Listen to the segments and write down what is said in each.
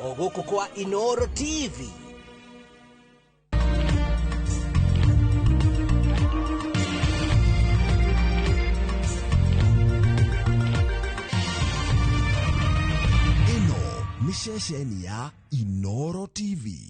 O gũkũ kwa Inooro TV. Ĩno nĩ ceceni ya Inooro TV.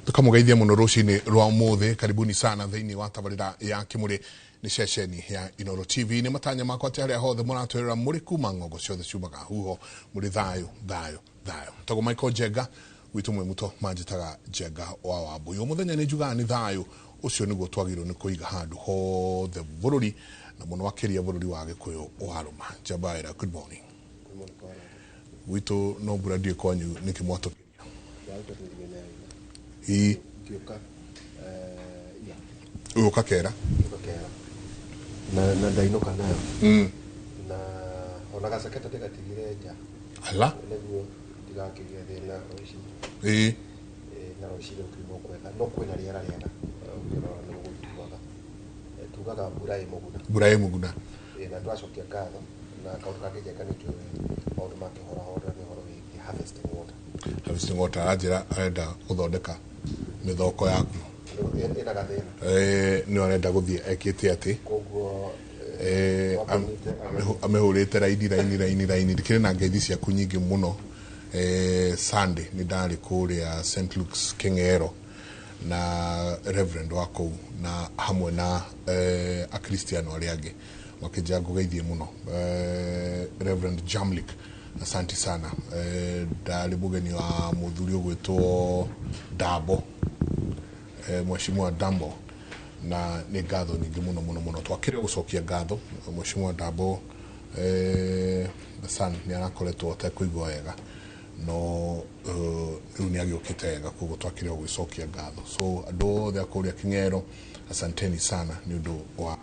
Tukamugeithia muno rucini rwa umuthi. Karibuni sana thiini wa tabarira ya Kimuri ni ceceni ya Inooro TV. Ni matanya makwa ati haria hothe muratwirira muri kuma ng'ongo ciothe ciumaga huho muri thayo thayo thayo. Tagwo Michael Njenga gwitu mwi muto manjitaga Njenga wa Wambui. Umuthenya ni njugaga ni thayo ucio niguo twagirwo ni kuiga handu hothe bururi na muno makiria bururi wa Gikuyu wa Ruma. Njabaira, good morning. Gwitu no mbura ndiĩ kwanyu niki mwatũkĩria? Ii ũyũ kera na ndainũka nayo na ona gacaketa ndĩgatigire nja ala nĩguo ndigakĩgĩe thĩna rũcinĩ. Ii Na rũcinĩ gũkiuma kwega no kwĩna rĩera rĩega, ũkĩrora nĩ gũgũtuaga tugaga mbura ĩ mũguna, mbura ĩ mũguna. Na twacokia ngatho na kaũndũ kangĩ Njenga nĩ njũĩ maũndũ ma kĩhorahora nĩ ũhoro wĩgiĩ harvesting water. Harvesting water aranjĩra arenda gũthondeka mĩthoko yaku ĩna gathĩna. Nĩ arenda gũthiĩ ekĩte atĩ koguo amĩhũrĩte raini raini raini raini. Ndikĩrĩ na ngeithi ciaku nyingĩ mũno. Sunday nĩ ndarĩ kũrĩa St Luke's Keng'ero na Reverend wa kũu na hamwe na akristiano arĩa angĩ makĩnjĩra ngũgeithie mũno. Reverend Jamlik, asante sana. Ndarĩ mũgeni wa mũthuri ũgwĩtwo Dabo, Mheshimiwa Dambo, na nĩ ngatho nyingĩ mũno mũno mũno. Twakĩrĩ gũcokia ngatho Mheshimiwa Dambo. San nĩ arakoretwo atekũigua wega no rĩu nĩ agĩũkĩte wega, koguo twakĩrĩ gũgĩcokia ngatho. So andũ othe a kũrĩa King'ero, asanteni sana nĩ ũndũ wa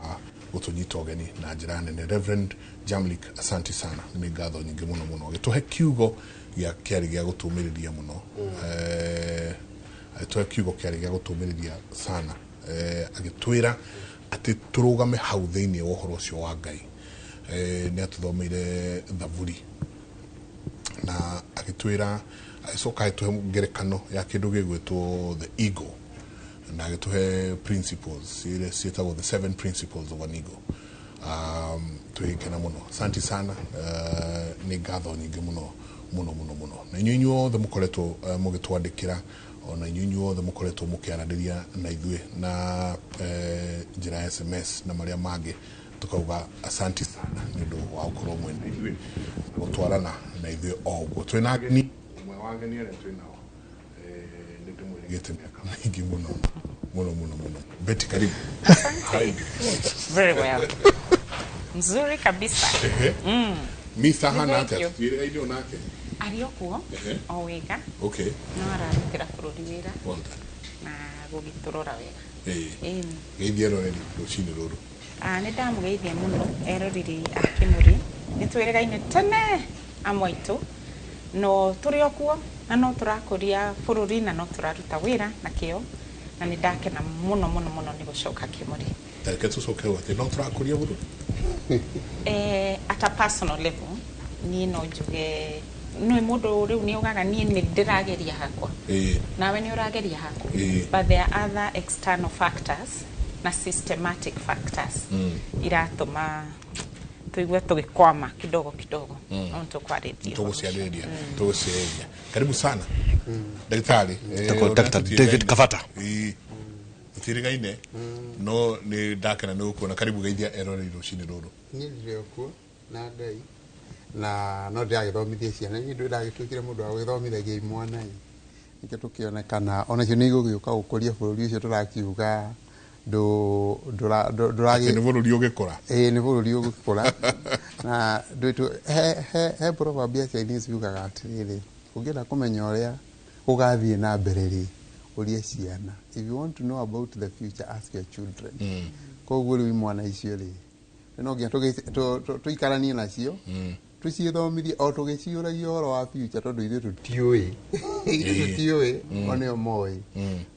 gũtũnyita ũgeni na njĩra nene. Reverend Jamlik, asante sana, nĩ ngatho nyingĩ mũno mũno. Gĩtũhe kiugo gĩa kĩarĩ gĩa gũtũmĩrĩria mũno. Agĩtũhe kiugo kĩarĩ gĩa gũtũmĩrĩria sana. Agĩtwĩra atĩ tũrũgame hau thĩinĩ wa ũhoro ũcio wa Ngai. Nĩ atũthomeire Thaburi na agĩtwĩra, agĩcoka agĩtũhe ngerekano ya kĩndũ gĩgwĩtwo the eagle, na agĩtũhe principles iria ciĩtagwo the 7 principles of an eagle. Twĩgĩkena mũno, asante sana. Nĩ ngatho nyingĩ mũno mũno mũno mũno. Na inyuĩ inyuothe mũkoretwo mũgĩtwandĩkĩra, ona inyuĩ inyuothe mũkoretwo mũkĩaranĩria na ithuĩ na njĩra ya SMS na marĩa mangĩ, tukauga asante sana nĩ ũndũ wa gũkorwo mwĩ na ithuĩ gũtwarana na ithuĩ o ũguo. Twĩna ageni, ũmwe wa ageni arĩa twĩ nao nĩ ndĩmwĩrĩgĩte mĩaka mĩingĩ mũno mũno mũno mũno. Betty, karibu. Asante. Very well. Mzuri kabisa. Misa hana Thank atĩa? you. Tũtiĩrĩgaine onake. Arĩ o kuo o wega. Okay. No ararutĩra bũrũri wĩra Well done. na gũgĩtũrora wega. Ĩni. Geithia eroreri rũcinĩ rũrũ. Nĩ ndamũgeithia mũno eroreri a Kĩmũrĩ. Nĩ twĩrĩgaine tene amwe aitũ no tũrĩ o kuo na no tũrakũria bũrũri na no tũraruta wĩra na kĩo, na nĩ ndakena mũno mũno mũno nĩ gũcoka Kĩmũrĩ. Tareke tũcoke hau atĩ no tũrakũria bũrũri. At a personal level niĩ no njuge nĩ mũndũ rĩu nĩ ugaga niĩ nĩ ndĩrageria hakwa, nawe nĩ ũrageria haku, but there are other external factors na systematic factors iratũma tuigue tũgĩkwama kidogo kidogo. No nĩtũkwarĩria ũhoro ũcio. Tũgũciarĩrĩria, tũgũciarĩrĩria. Karibu sana ndagĩtarĩ. Dr. Ona David Kavata. Tũtiĩrĩgaine no nĩ ndakena nĩ gũkuona. Karibu, geithia eroreri rũcinĩ rũrũ. Niĩ ndĩrĩ o kuo na Ngai na no ndĩragĩthomithia ciana. Niĩ ndĩ ndagĩtuĩkire mũndũ wa gũgĩthomithagia imwana ĩ, nĩkĩo tũkĩonekana onacio nĩ igũgĩũka gũkũria bũrũri ũcio tũrakiuga Atĩ nĩ bũrũri ũgĩkũra. Ĩĩ, nĩ bũrũri ũgĩkũra. Na ndwĩtũ he proverb ya Chinese yugaga atĩrĩrĩ, ũngĩenda kũmenya ũrĩa gũgathiĩ na mbere rĩ, Ũrie ciana. If you want to know about the future, ask your children. Koguo rĩu imwana icio rĩ, no nginya tũikaranie nacio, tũciĩthomithie o tũgĩciũragia ũhoro wa future, tondũ ithuĩ tũtiũĩ, ithuĩ tũtiũĩ, o nĩo moĩ.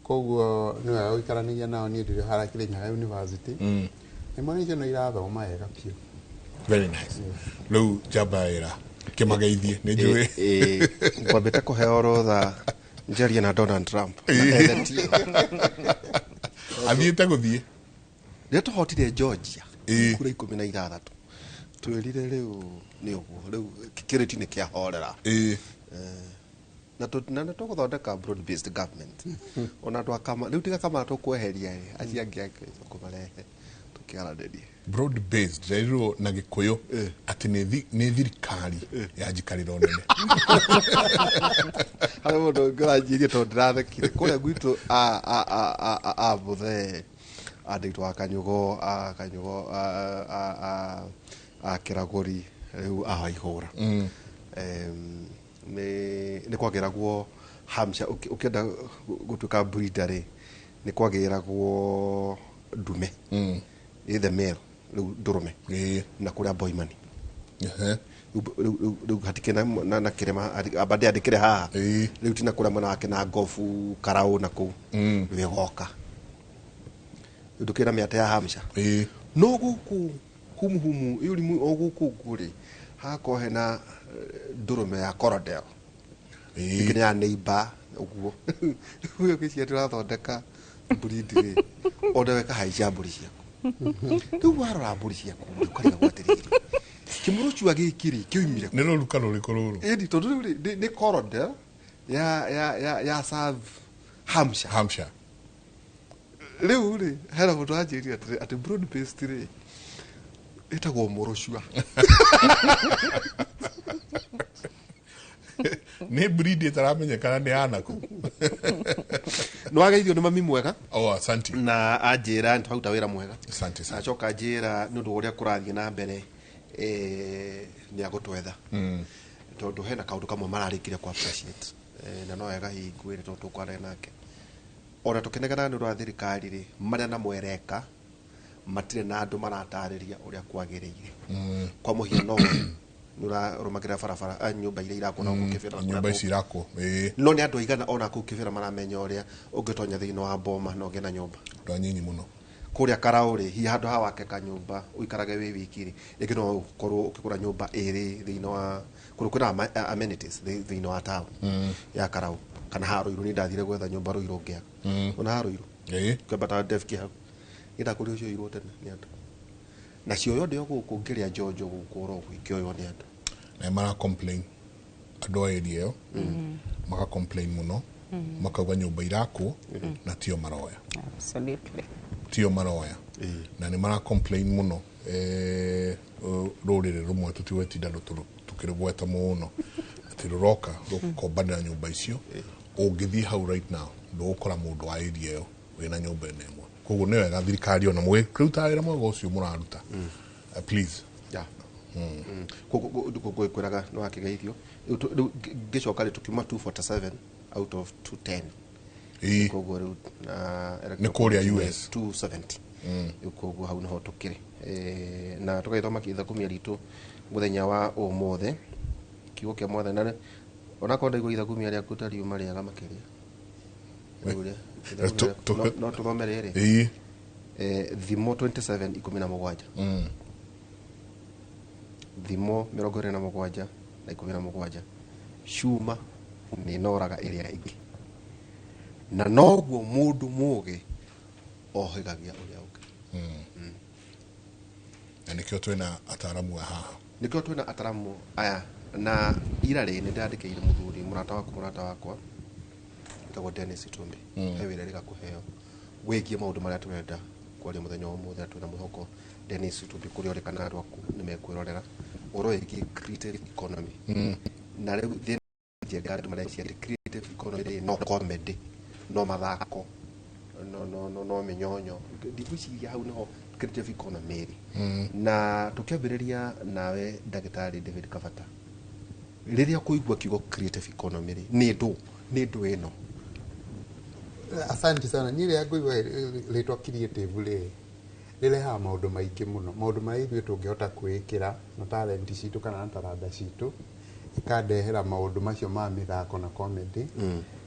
Koguo nĩ wega gũikaranagia nao. Niĩ ndĩrĩ hara Kirinyaga University, imwana icio no irathoma wega biũ. Very nice. Rĩu njamba ya wĩra, kĩmageithie, nĩ njũĩ. Ngwambĩte kũheo rũtha njarie na Donald Trump na ethetie. Athiĩte gũthiĩ. Rĩrĩa tũhotire Georgia kura 16, twĩrire rĩu nĩ ũguo, rĩu kĩrĩti nĩ kĩahorera. Na nĩ tũgũthondeka broad based government, ona andũ akama rĩu tiga Kamala tũkweheria ĩ, acio angĩ ake tũkũmarehe tũkĩaranĩrie. Broad based rerirwo na Gĩkũyũ atĩ nĩ thirikari ya njikarĩro nene. Harĩ mũndũ ũngĩ ũranjirie tondũ ndĩrathekire kũrĩa gwitũ a mũthee andĩtwo a Kanyugo, a Kanyugo, a Kĩragũri, rĩu a Waihũra. Nĩ kwagĩragwo Hampshire. Ũkĩenda gũtuĩka breeder rĩ, nĩ kwagĩragwo ndume, ĩ the male, rĩu ndũrũme, na kũrĩa Boimani. Rĩu hatikĩrĩ na kĩrĩma, amba ndĩandĩkĩre haha. Rĩu tina kũrĩa mwena wake na ngobu Karaũ na kũu, rĩu ĩgoka rĩu ndũkĩrĩ na mĩata ya Hampshire. No gũkũ humuhumu ĩũrimu o gũkũ ũguo rĩ, hagakorwo hena ndũrũme ya Corondel, ĩngĩ nĩ ya neighbor ũguo. Rĩu ũgĩciria tũrathondeka breed rĩ, ona we kahaica mbũri ciaku, rĩu warora mbũri ciaku rĩ, ũkarigagwo atĩrĩrĩ, kĩmũrũcua gĩkĩ rĩ kĩoimire? Nĩ rũruka rũrĩkũ rũrũ? Ĩni tondũ rĩu rĩ, nĩ Corondel ya South Hampshire. Hampshire. Rĩu rĩ, hena mũndũ wanjĩrire atĩrĩ atĩ broad based rĩ ĩtagwo mũrũcua. Nĩ breed ĩtaramenyekana nĩ yanaku. Nĩ wageithio nĩ mami mwega. Oh, asante. Na anjĩra nĩ twaruta wĩra mwega. Asante sana. Acoka anjĩra nĩ ũndũ wa ũrĩa kũrathiĩ na mbere, nĩ agũtwetha, tondũ hena kaũndũ kamwe mararĩkire ku appreciate, na no wega hihi ngwĩre tondũ tũkwaria nake ona tũkĩnegena nĩ ũndũ wa thirikari rĩ, marĩa namo ĩreka matirĩ na andũ maratarĩria ũrĩa kwagĩrĩire. Kwa mũhiano, we nĩ ũrarũmagĩrĩra barabara, nyũmba iria irakwo na gũkũ Kĩbĩra na nyũmba kũrĩa ici irakwo, ĩĩ. No nĩ andũ aigana ona kũu Kĩbĩra maramenya ũrĩa ũngĩtonya thĩinĩ wa boma na ũgĩe na nyũmba? Andũ anyinyi mũno. Kũrĩa Karaũ rĩ, hihi handũ ha wake kanyũmba ũikarage wĩ wiki rĩ, rĩngĩ no ũkorwo ũkĩgũra nyũmba ĩrĩ thĩinĩ wa kũndũ kwĩna amenities thĩinĩ wa town ya Karaũ kana ha Rũirũ. Niĩ ndathire gwetha nyũmba Rũirũ ngĩaga ona ha Rũirũ, kĩambata ndefiki hau gĩndakũria ũcio irwo tene nĩ andũ na cioywo ndĩ o gũkũ ngĩrĩa njonjo gũkũ oro ũguo ikĩoywo nĩ andũ. Na mara complain andũ a area ĩyo, maka complain mũno, makauga nyũmba irakwo na tio maroya. Tio maroya na nĩ mara complain mũno. Rũrĩrĩ rũmwe tũtigwetinda tũkĩrũgweta mũno atĩ rũroka rũkombanĩra nyũmba icio. Ũngĩthiĩ hau right now, ndũgũkora mũndũ wa area ĩyo wĩna nyũmba ĩno ĩmwe. Koguo nĩ wega thirikari ona mũgĩruta wĩra mwega ũcio mũraruta. Please. Yeah. Kwĩraga nĩ wakĩgeithio. Rĩu ngĩcoka rĩ, tũkiuma 247 out of 210. Koguo rĩu na Nĩ kũrĩa US. 270. Rĩu koguo hau nĩho tũkĩrĩ. Na tũgagĩthoma ithakumia ritũ mũthenya wa ũmũthĩ, kiugo kĩa Mwathani, na onakorwo ndaigua ithakumia rĩaku ta riuma rĩega makĩria. Rĩu rĩ, ithakumia rĩaku, no tũthome rĩrĩ. Thimo 27:17. Thimo 27 na 17. Cuma nĩ ĩnoraga ĩrĩa ĩngĩ, na noguo mũndũ mũgĩ ohĩgagia ũrĩa ũngĩ. Na nĩkĩo twĩna ataramu a haha. Nĩkĩo twĩna ataramu aya. Na ira rĩ, nĩ ndĩrandĩkĩire mũthuri mũrata waku, mũrata wakwa wĩtagwo Dennis Itumbi. He wĩra rĩga kũheo wĩgiĩ maũndũ marĩa tũrenda kwaria mũthenya wa ũmũthĩ, na twĩna mwĩhoko Dennis Itumbi kũrĩa ũrĩ kana andũ aku nĩ mekwĩrorera ũhoro wĩgiĩ creative economy. Na rĩu thĩna njega, andũ mareciria creative economy rĩ, no comedy, no mathako, no mĩnyonyo. Ndigwĩciria hau nĩho creative economy ĩrĩ. Na tũkĩambĩrĩria nawe, ndagĩtarĩ David Kabata, rĩrĩa kũigua kiugo creative economy rĩ, nĩ ndũ ĩno Asante sana. Niĩ rĩrĩa ngũigua rĩtwa creative rĩ, rĩrehaga maũndũ maingĩ mũno, maũndũ marĩa ithuĩ tũngĩhota kwĩĩkĩra na talent citũ kana na taranda citũ, ĩkandehera maũndũ macio ma mĩthako na comedy,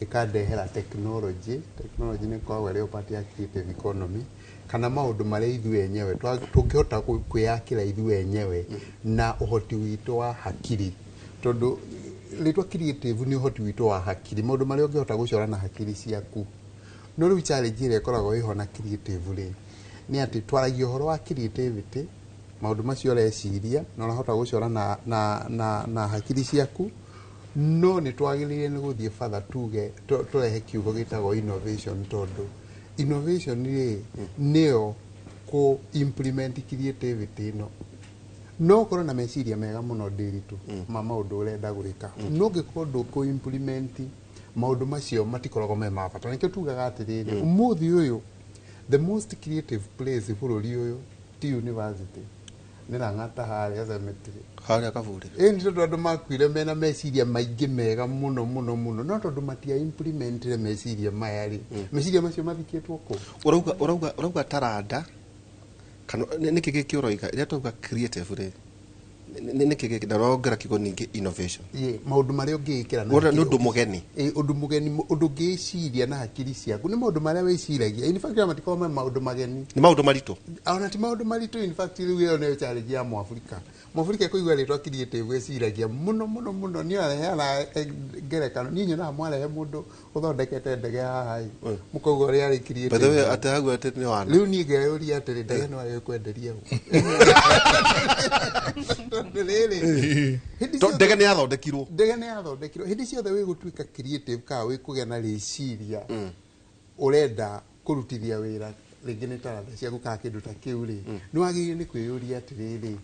ĩkandehera technology. Technology nĩ ĩkoragwo ĩrĩ o part ya creative economy, kana maũndũ marĩa ithuĩ enyewe tũngĩhota kwĩyakĩra ithuĩ enyewe na ũhoti witũ wa hakiri, tondũ rĩtwa creative nĩ ũhoti witũ wa hakiri, maũndũ marĩa ũngĩhota gũcora na hakiri ciaku. No rĩu challenge ĩrĩa ĩkoragwo ĩho na creative rĩ, nĩ atĩ twaragia ũhoro wa creativity, maũndũ macio ũreciria na ũrahota gũcora na hakiri ciaku, no nĩ twagĩrĩire nĩ gũthiĩ further, tuge tũrehe kiugo gĩtagwo innovation, tondũ innovation rĩ nĩyo kũ implement creativity ĩno. No ũkorwo na meciria mega mũno ndĩritũ ma maũndũ ũrenda gwĩka, no ũngĩkorwo ndũkũ implement maũndũ macio matikoragwo me ma bata. Nĩkĩo tugaga atĩrĩrĩ, ũmũthĩ ũyũ the most creative place bũrũri ũyũ ti university, nĩ Lang'ata harĩa cemetery. Harĩa kaburi. Ĩ nĩ tondũ andũ makuire mena meciria maingĩ mega mũno mũno mũno, no tondũ matia implementire meciria maya rĩ, meciria macio mathikĩtwo kũ? Ũrauga taranda kana nĩkĩ gĩkĩ ũroiga rĩrĩa twauga creative rĩ, nĩkĩ gĩkĩ na ũrongera kiugo ningĩ innovation? Ĩ, maũndũ marĩa ũngĩĩkĩra na Ũrĩa nĩ hakiri. ũndũ mũgeni. Ĩ, ũndũ mũgeni, ũndũ ũngĩciria na hakiri ciaku, nĩ maũndũ marĩa wĩciragia. In fact matikoragwo me maũndũ mageni. Nĩ maũndũ maritũ. Ona ti maũndũ maritũ. In fact rĩu ĩyo nĩyo challenge ya Mũabirika. Mũabirika kũigua rĩtwa creative eciragia mũno mũno mũno. Niĩ areheana ngerekano, niĩ nyonaga mwarehe mũndũ ũthondekete ndege haha ĩ, mũkauga ũrĩa arĩ By the way, creative. atĩ hau atĩ nĩ wana. Rĩu niĩ ngeyũria atĩrĩ, ndege no arĩ kwenderia ũ? Tondũ rĩrĩ, hĩndĩ Ndege nĩ yathondekirwo. Ndege nĩ yathondekirwo. Hĩndĩ ciothe wĩ gũtuĩka creative kana wĩ kũgĩa na rĩciria ũrenda kũrutithia wĩra, rĩngĩ nĩ taranda ciaku kana kĩndũ ta kĩu rĩ, nĩ wagĩrĩire nĩ kwĩyũria atĩrĩrĩ,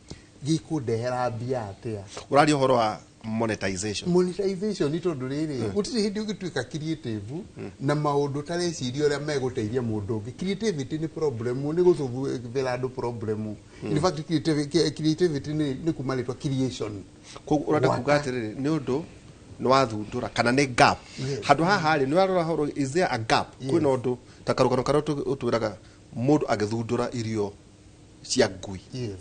gĩkũndehera mbia atĩa? Ũraria ũhoro wa monetization. Monetization, nĩ tondũ rĩrĩ, gũtirĩ hĩndĩ ũngĩtuĩka creative na maũndũ ũtareciria ũrĩa megũteithia mũndũ ũngĩ. Creativity nĩ problem, nĩ gũcũvĩra andũ problem. In fact creativity nĩ kuma rĩtwa creation. Koguo ũrenda Gwaka. kuga atĩrĩrĩ, nĩ ũndũ nĩ wathundũra kana nĩ gap handũ haha rĩ, nĩ warora horo, is there a gap? Kwĩna ũndũ ta karũgano karĩa ũtwĩraga mũndũ agĩthundũra irio cia ngui. Yes,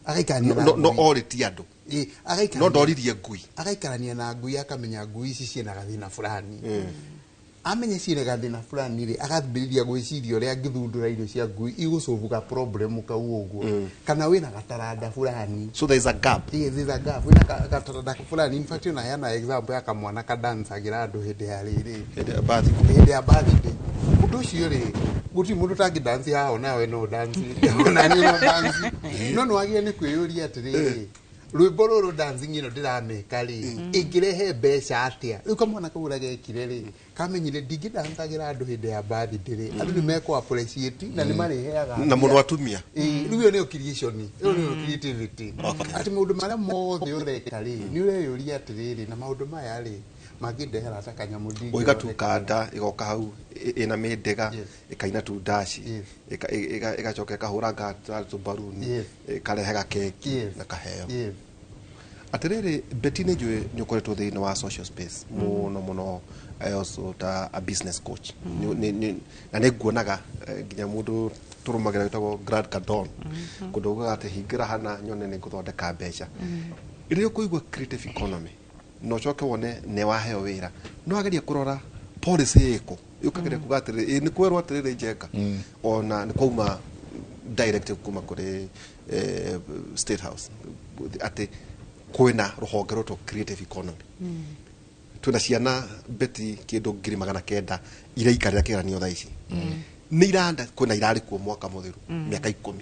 agaikarania na No ngui. orĩtie andũ. Ĩ, agaikarania. No ndoririe ngui. Agaikarania na ngui, akamenya ngui ici ciĩna gathĩna fulani. Amenya ciĩna gathĩna fulani rĩ, agambĩrĩria gwĩciria ũrĩa angĩthundũra irio cia ngui igũcũbuga problem kau ũguo, kana wĩna gataranda fulani. So there is a gap. Yes, there's a gap. Wĩna gataranda fulani. In fact unaheana example ya kamwana kadancagĩra andũ hĩndĩ ya rĩrĩ, Hĩndĩ ya birthday. Hĩndĩ ya birthday. Ũndũ ũcio rĩ, gũtirĩ mũndũ ũtangĩ dance haha, onawe no dance, ona niĩ no dance, no nĩ wagĩrĩire nĩ kwĩyũria atĩrĩrĩ, rwĩmbo rũrũ, dancing ĩno ndĩramĩka rĩ, ĩngĩrehe mbeca atĩa? Rĩu kamwana kau ũrĩa gekire rĩ, kamenyire ndingĩdancagĩra andũ hĩndĩ ya birthday rĩ, andũ nĩ mekũ appreciate na nĩ marĩheaga Na mbia. mũno atumia. Ĩĩ, rĩu ĩyo nĩyo creation, ĩyo nĩyo creativity, atĩ maũndũ marĩa mothe ũreka rĩ, nĩ ũreyũria atĩrĩrĩ, na maũndũ maya rĩ, mangĩndehera ta kanyamũ Ũiga tu kanda ĩgoka hau ĩna mĩndĩga, ĩkaina tu ndaci, ĩgacoka ĩkahũra tũmbaruni, ĩkarehe gakeki na kaheo. Atĩrĩrĩ Betty, nĩ njũĩ nĩ ũkoretwo thĩinĩ wa social space mũno mũno, also ta a business coach. Na nĩ nguonaga nginya mũndũ tũrũmagĩra wĩtagwo Grant Cardone, kũndũ ugaga atĩ hingĩra hana nyone nĩ ngũthondeka mbeca. Rĩrĩa ũkũigua creative economy na ũcoke wone nĩ waheo wĩra, no agerie kũrora policy ĩkũ, ũkageria kuga atĩrĩrĩ, ĩ, nĩ kwerwo atĩrĩrĩ Njenga, ona nĩ kwauma directive kuma kũrĩ State House atĩ kwĩna rũhonge rwĩtwo creative economy. Twĩna ciana Betty kĩndũ 900,000 iraikarĩra kĩgeranio thaa ici, nĩ iranda kwĩna irarĩ kuo mwaka mũthiru, mĩaka 10,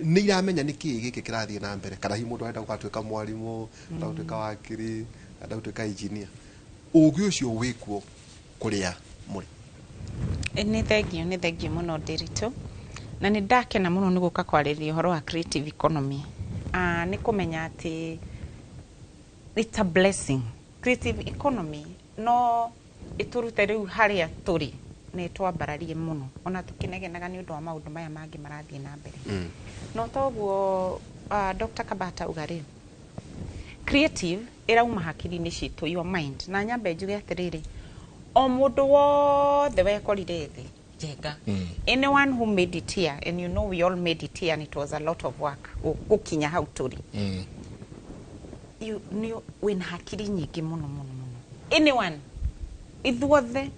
nĩ iramenya nĩ kĩĩ gĩkĩ kĩrathiĩ na mbere, kana hihi mũndũ arenda gũgatuĩka mwarimũ, arenda gũtuĩka wakiri, arenda gũtuĩka engineer. Ũgĩ ũcio wĩkuo kũrĩa mũrĩ? Nĩ thengio, nĩ thengio mũno Ndĩritũ, na nĩ ndakena mũno nĩ gũka kwarĩrĩria ũhoro wa creative economy. Nĩ kũmenya atĩ it's a blessing. Creative economy no ĩtũrute rĩu harĩa tũrĩ na ĩtwambararie mũno, ona tũkĩnegenaga nĩ ũndũ wa maũndũ maya mangĩ marathiĩ na mbere. No toguo Dr. Kabata auga rĩ, creative ĩrauma hakiri-inĩ citũ, your mind. Na nyambe njuge atĩrĩrĩ, O mũndũ wothe wekorire thĩ Njenga, anyone who made it here, and you know we all made it here, and it was a lot of work gũkinya hau tũrĩ. Nĩ wĩna hakiri nyingĩ mũno mũno mũno, anyone, ithuothe.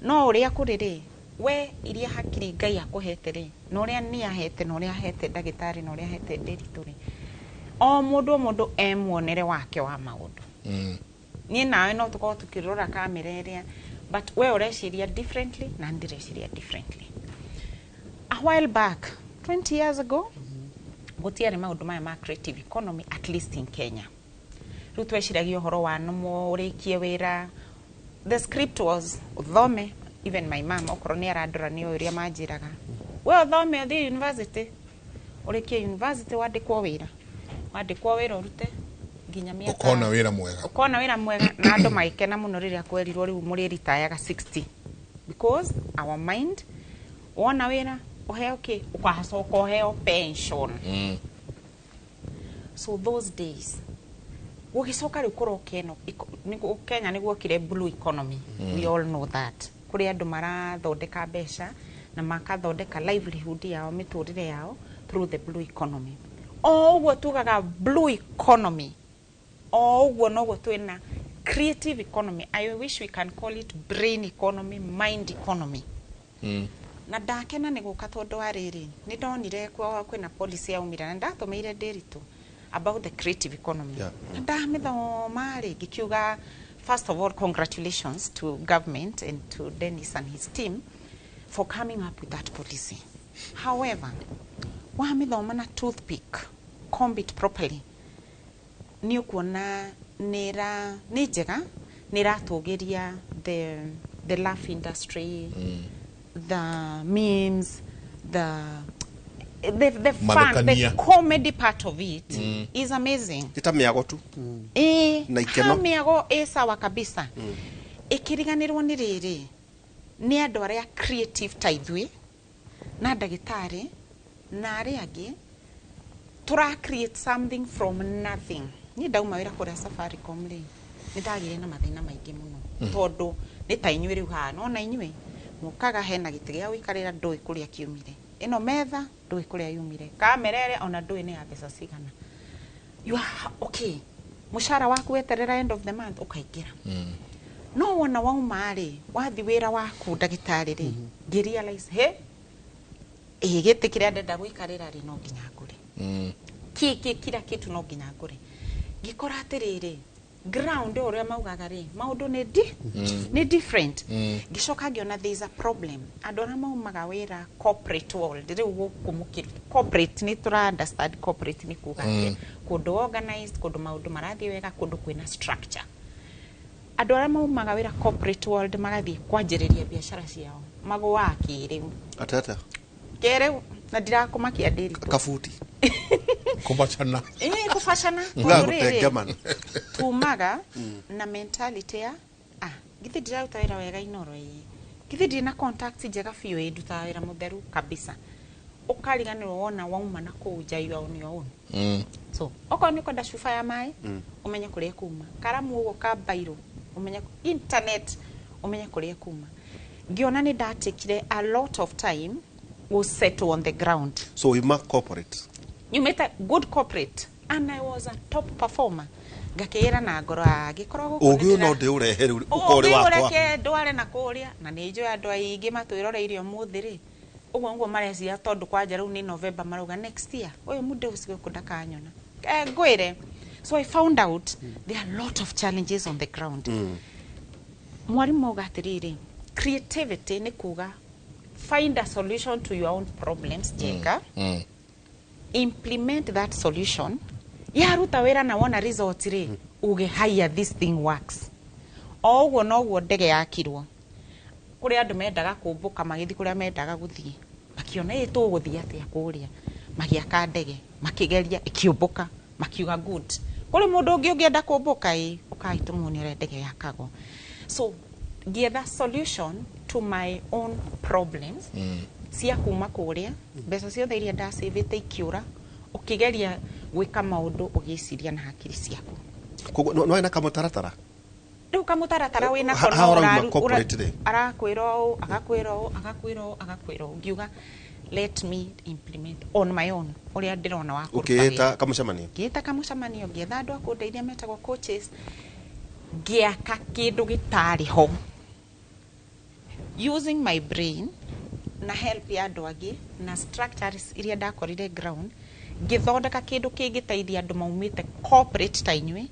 No ũrĩa kũrĩ rĩ, we iria hakiri Ngai akũhete rĩ, na ũrĩa niĩ ahete, na ũrĩa ahete ndagĩtarĩ, na ũrĩa ahete Ndĩritũ rĩ, o mũndũ o mũndũ e muonere wake wa maũndũ. Niĩ nawe no tũkorwo tũkĩrora kamera ĩrĩa, but we ũreciria differently na ndĩreciria differently. A while back, 20 years ago, gũtiarĩ maũndũ maya ma creative economy, at least in Kenya. Rĩu tweciragia ũhoro wa nũmũ ũrĩkie wĩra. The script was ũthome. Even my mom, okorwo nĩ arandora, nĩ ũrĩa manjĩraga, we ũthome, ũthiĩ university, ũrĩkie university, wandĩkwo wĩra, wandĩkwo wĩra ũrute nginya mĩaka Ũkona wĩra mwega. Ũkona wĩra mwega. Na andũ magĩkena mũno rĩrĩa kwerirwo rĩu mũrĩritayaga 60, because our mind, wona wĩra ũheo kĩ, ũgacoka ũheo pension. So those days gũgĩcoka rĩu kũroka ĩno Kenya nĩ guokire blue economy. We all know that kũrĩ andũ marathondeka mbeca na makathondeka livelihood yao, mĩtũrĩre yao, through the blue economy. O ũguo tugaga blue economy, o ũguo noguo twĩna creative economy. I wish we can call it brain economy, mind economy. Na ndakena nĩ gũka tondũ wa rĩrĩ, nĩ ndonire kwĩna policy yaumire na ndatũmĩire Ndĩritũ about the creative economy. Na ndamĩthoma rĩ, ngĩkiuga, first of all, congratulations to government and to Dennis and his team for coming up with that policy. However, wamĩthoma na toothpick, comb it properly, nĩ ũkuona nĩ nĩ njega, nĩ ĩratũgĩria the laugh industry, the memes, the fun, the Mathekania. comedy part of it is amazing. Ĩ ta mĩago tu. Ĩ. Na ikeno. Ha mĩago ĩ sawa kabisa. Ĩkĩriganĩrwo nĩ rĩrĩ, nĩ andũ arĩa creative ta ithuĩ na ndagĩtarĩ na arĩa angĩ tũra create something from nothing. Niĩ ndauma wĩra kũrĩa Safaricom rĩ, nĩ ndagĩire na mathĩna maingĩ mũno, tondũ nĩ ta inyuĩ rĩu haha, nona inyuĩ mũkaga hena gĩtĩ gĩa gũikarĩra, ndũĩ kũrĩa kiumire, ĩno metha ndũĩ kũrĩa yumire, kamera ĩrĩa ona ndũĩ nĩ ya mbeca cigana. You are okay, mũcara waku weterera end of the month ũkaingĩra. No wona wauma rĩ, wathi wĩra waku ndagĩtarĩ rĩ, ngĩ realize he ĩ gĩtĩ kĩrĩa ndenda gũikarĩra rĩ, no nginya ngũre kĩ kila kitu, no nginya ngũre. Ngĩkora atĩrĩrĩ, ground ũrĩa maugaga rĩ, maũndũ nĩ different. Ngĩcoka ngĩona there is a problem. Andũ arĩa maumaga wĩra corporate world rĩu gũkũ mũkĩru corporate, nĩ tũra understand corporate nĩ kuga atĩa, kũndũ organized, kũndũ maũndũ marathiĩ wega, kũndũ kwĩna structure. Andũ arĩa maumaga wĩra corporate world magathiĩ kwanjĩrĩria biacara ciao magũaga kĩrĩu. Atĩa atĩa? Kĩrĩu, na ndirakũmakia, Ndĩritũ. Kabuti. Kũbacana. Ĩ kũbacana. Ugaga Tondũ rĩrĩ, gũtengemana. Tumaga na mentality ya, ah, githĩ ndiraruta wĩra wega Inoro? Ĩ githĩ ndirĩ na contacts njega biũ? Ĩ ndutaga wĩra mũtheru kabisa. Ũkariganĩrwo wona wauma na kũu nja, you are on your own. So okorwo nĩ ũkwenda cuba ya maĩ, ũmenye kũrĩa kuma, karamu ũguo ka bairo, ũmenye internet, ũmenye kũrĩa kuma. Ngĩona nĩ ndatikire a lot of time gũ settle on the ground. So uma corporate. Nyumĩte good corporate and I was a top performer, ngakĩĩra na ngoro angĩkorwo gũkũ Ũgĩ ũyũ no ndĩũrehe rĩu ũkorwo ũrĩ ũgĩ wakwa. Ũreke ndware na kũrĩa, na nĩ njũĩ andũ aingĩ matwĩroreirie ũmũthĩ rĩ, ũguo nĩguo mareciria, tondũ kwanja rĩu nĩ November, marauga next year ũyũ mũndũ ũcio gũkũ ndakanyona. Eh, ngwĩre, so I found out there are a lot of challenges on the ground. Mwarimũ auga atĩrĩrĩ, creativity nĩ kuga find a solution to your own problems, Jenga, implement that solution, yaruta wĩra na wona result rĩ, uge, "Haya, this thing works." O ũguo noguo ndege yakirwo. Kũrĩ andũ mendaga kũmbũka magĩthiĩ kũrĩa mendaga gũthiĩ, makiona ĩ tũgũthiĩ atĩa kũrĩa, magĩaka ndege, makĩgeria, ĩkĩũmbũka, makiuga good. Kũrĩ mũndũ ũngĩ ũngĩenda kũmbũka? Ĩ ũkai tũmuonie ũrĩa ndege yakagwo. So ngĩetha solution to my own problems cia kuma kũrĩa, mbeca ciothe iria ndacĩvĩte ikiũra, ũkĩgeria gwĩka maũndũ ũgĩciria na hakiri ciaku. Koguo no na kamũtaratara. Rĩu kamũtaratara wĩnako Ha- no ha ũrauma ũraru- corporate rĩ? Arakwĩra ũũ, agakwĩra ũũ, agakwĩra ũũ, agakwĩra ũũ. Ngiuga, let me implement on my own ũrĩa ndĩrona wa kũruta wĩra. Ũkĩĩta kamũcemanio. Ngĩĩta kamũcemanio, ngĩetha andũ a kũndeithia metagwo coaches, ngĩaka kĩndũ gĩtarĩ ho using my brain na help ya andũ angĩ na structures iria ndakorire ground, ngĩthondeka kĩndũ kĩngĩteithia andũ maumĩte corporate ta inyuĩ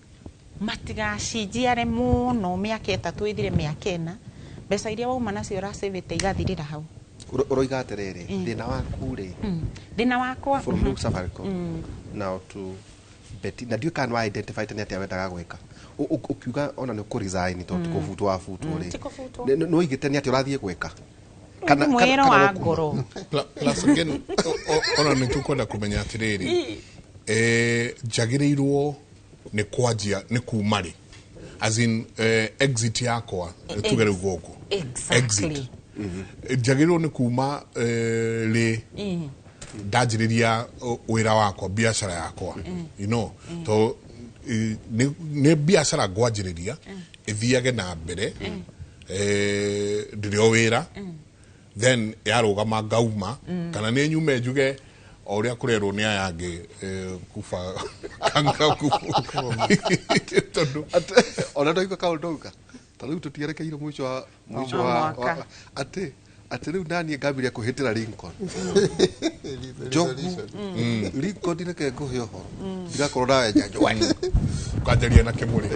matigacinjiare mũno, mĩaka 3 ĩthire, mĩaka 4, mbeca iria wauma nacio ũracĩvĩte igathirĩra hau. Ũroiga atĩrĩrĩ, thĩna waku rĩ, Thĩna wakwa from rĩu Safaricom now to Betty, na ndiũĩ kana nĩ wa identify nĩ atĩa wendaga gwĩka. Ũkiuga ona nĩ ũkũ-resign tondũ ti kũbutwo wabutwo rĩ. Ti kũbutwo. Nĩ waigĩte nĩ atĩa ũrathiĩ gwĩka? Nĩ mwĩro wa no kuma? ngoro. Plus again, ona nĩ tũkwenda kũmenya atĩrĩrĩ, njagĩrĩirwo nĩ kwanjia nĩ kuma rĩ, as in exit yakwa, tuge rĩu gũkũ. Exit njagĩrĩirwo nĩ kuma rĩ ndanjĩrĩria wĩra wakwa, biacara yakwa, to nĩ biacara ngwanjĩrĩria ĩthiage na mbere, ndĩrĩ o wĩra, then yarũgama ngauma, kana nĩ nyume njuge o ũrĩa kũrerwo nĩ aya angĩ, kuba kanga kubu, tondũ Ona ndoiga kaũndũ ndauga ta rĩu tũtierekeire mũico wa mũico Wa wa mwaka. Atĩ rĩu naniĩ ngambĩrĩria kũhĩtĩra Lincoln Njogu Lincoln, reke ngũhe ũhoro, ndigakorwo nawe njanjwa. Ũkanjaria na kĩmũrĩ.